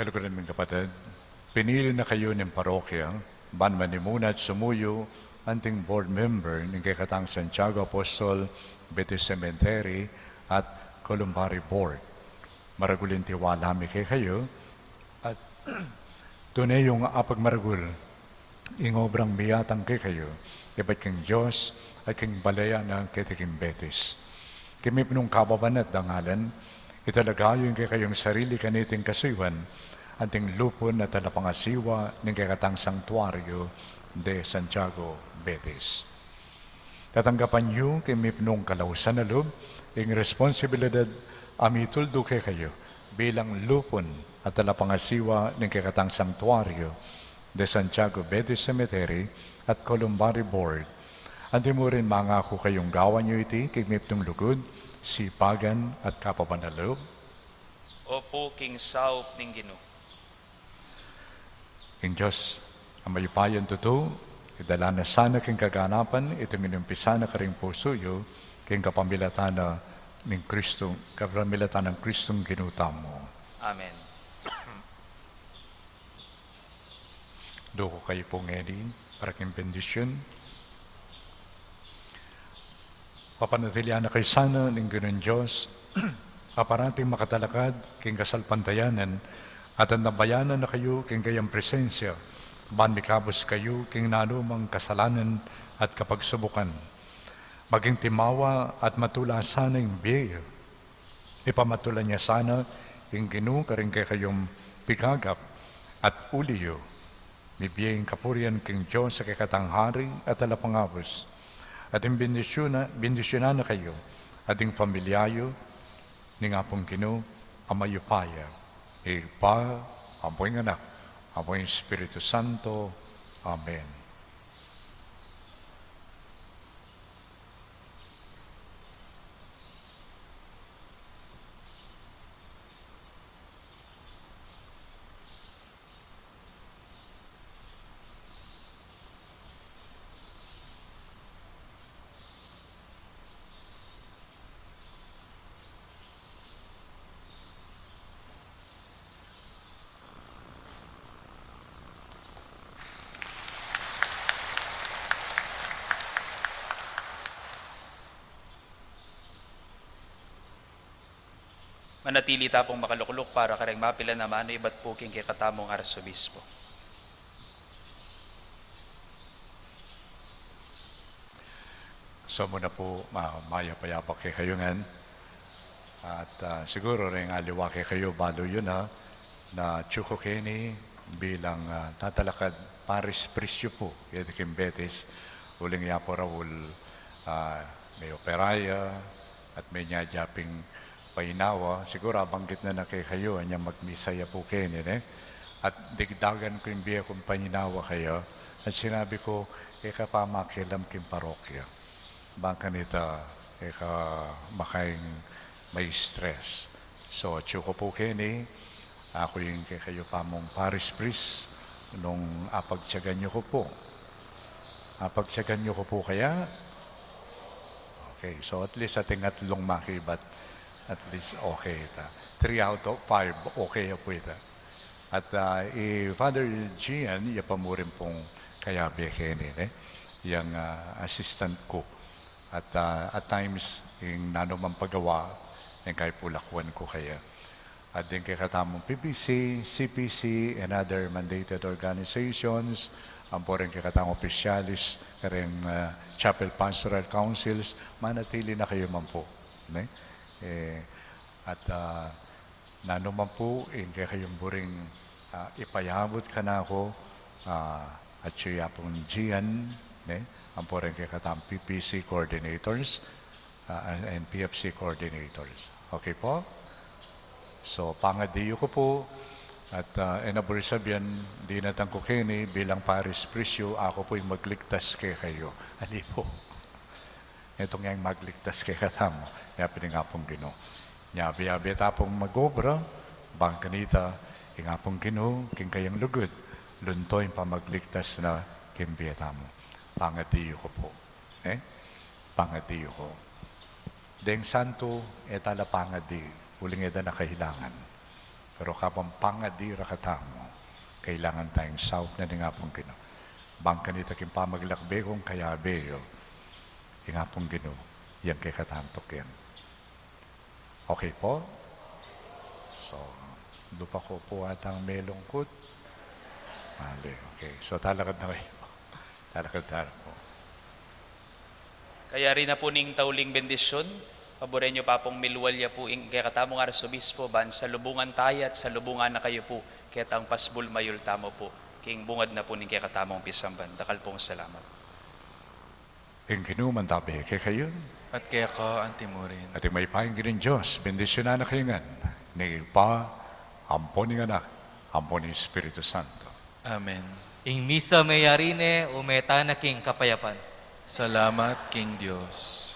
Kaluguran ming kapatad, pinili na kayu ning parokya ban manimuna at sumuyu anting board member ning kekatang Santiago Apostol Betis Cemetery at Columbary Board. Maragul ing tiwala mi kekayu, at tune yung apagmaragul ing obrang miyatang kekayu ibat king Dios at king balayan na keti king Betis. King mipnung kapapan at dangalan, italaga yu ing kekayung sarili kaniting kasuyuan, anting lupun a talapangasiwa ning kekatang Santuario de Santiago Betis. Tatanggapan yu king mipnung kalausan a lub ing responsibilidad a mituldu kekayu bilang lupun a talapangasiwa ning kekatang Santuario de Santiago Betis Cemetery at Columbary Board. Anti mu rin mangaku kayung gawan yu iti king mipnung lugud, sipagan at kapapan a lub? Opu, king saup ning Ginu. Ing Dios a mayupayang tutu, idala na sana king kaganapan iting inumpisa na karing pusu yu, king kapamilatan na ning Kristu, kapamilatan nang Kristong Ginu tamu. Amen. Duku kayu pu ngeni para king bendisyun. Papanatilian na kayu sana ning Ginung Dios a parating makatalakad king kasalpantayanan, at antabayanan na kayu king kayang presensya, ban mikabus kayu king nanumang kasalanan at kapagsubukan, maging timawa at matula sana ing bie yu. Ipamatulan ya sana ing Ginu karing kekayung pigagap at uli yu. Mibie ing kapurian king Dios a kekatang Hari at Talapangabus, at ing bendisyuna-, bendisyunan na kayu at ing pamilya yu ning Apung Ginu a mayupaya, Ibpa, ampo ing Anak, ampo ing Espiritu Santo. Amen. Manatili ta pung makalukluk para kareng mapilan a manu ibat pu king kekatamung Arsobispo. So muna pu, ma-, mayap a yabak kekayu ngan. At, ah, siguru reng aliwa kekayu balu yu na, na atyu ku keni bilang, ah, tatalakad parish priest yu pu keti king Betis, uling ya pu Raul, ah, me-opera ya, at menyadya ping painawa, siguru abanggit na na kekayu, anya magmisa ya pu keni, ne? At digdagan ku ing bie kung painawa kaya, at sinabi ku, e ka pa makialam king parokya. Bang kanita, e ka makaing ma-stress. So, atyu ku pu keni, aku ing kekayu pa mung parish priest, nung apagtyagan yu ku pu. Apagtyagan yu ku pu kaya? Okay, so at least ating atlung makibat, at least okay ita. Three out of five, okay ya pu ita. At, ah, i Father Gian, ya pa mu rin pung kayabe keni, ne? Yang, ah, assistant ku. At, ah, at times, ing nanu mang pagawa, ing kaybat pu lakwan ku kaya. At ding kekatamung P P C, C P C, and other mandated organizations, ampo ring kekatamung opisyalis, kareng, ah, chapel pastoral councils, manatili na kayu man pu, ne? E, at, ah, nanu man pu ing kekayung buring, ah, ipayabut kanaku, ah, atyu ya pung Gian, ne? Ampo ring kekatamung P P C coordinators, ah, and, and P F C coordinators. Okay pu? So, pangadi yu ku pu, at, ah, e na buri sabian, dinatang ku keni bilang parish priest yu, aku pu ing magligtas kekayu. Ali pu. Itung yang magligtas kekatamu, yapin ning Apung Ginu. Nyabi-yabi ta pung mag-obra, bang kanita, ing Apung Ginu, king kayang lugud, lunto ing pamagligtas na king bie tamu. Pangadi yu ku pu. Eh? Pangadi yu ku. Deng santu, e ta la pangadi, uling e da na kailangan. Pero kabang pangadi ra katamu, kailangan tang saup na ning Apung Ginu. Bang kanita king pamaglakbe kung kayabe yu, ing Apung Ginu, yang kekatamu tukian. Okay pu? So, lupa ku pu atang melungkut. Mali, okay. So, talakad na kayu. Talakad na pu. Kayari na pu ning tauling bendisyun, paburen yu pa pung milwal ya pu ing kekatamung Arsobispo, ban salubungan taya at salubungan na kayu pu, ketang pasbul mayul tamu pu, king bungad na pu ning kekatamung pisamban. Dakal pung salamat. Ing Ginu mantabi kekayu. At keka antimurin. At ing mayupayang Ginung Dios, bendisyunan na kayu ngan, ning Ibpa, ampo ning Anak, ampo ning Espiritu Santo. Amen. Ing misa meyari ne, ume tana king kapayapan. Salamat king Dios.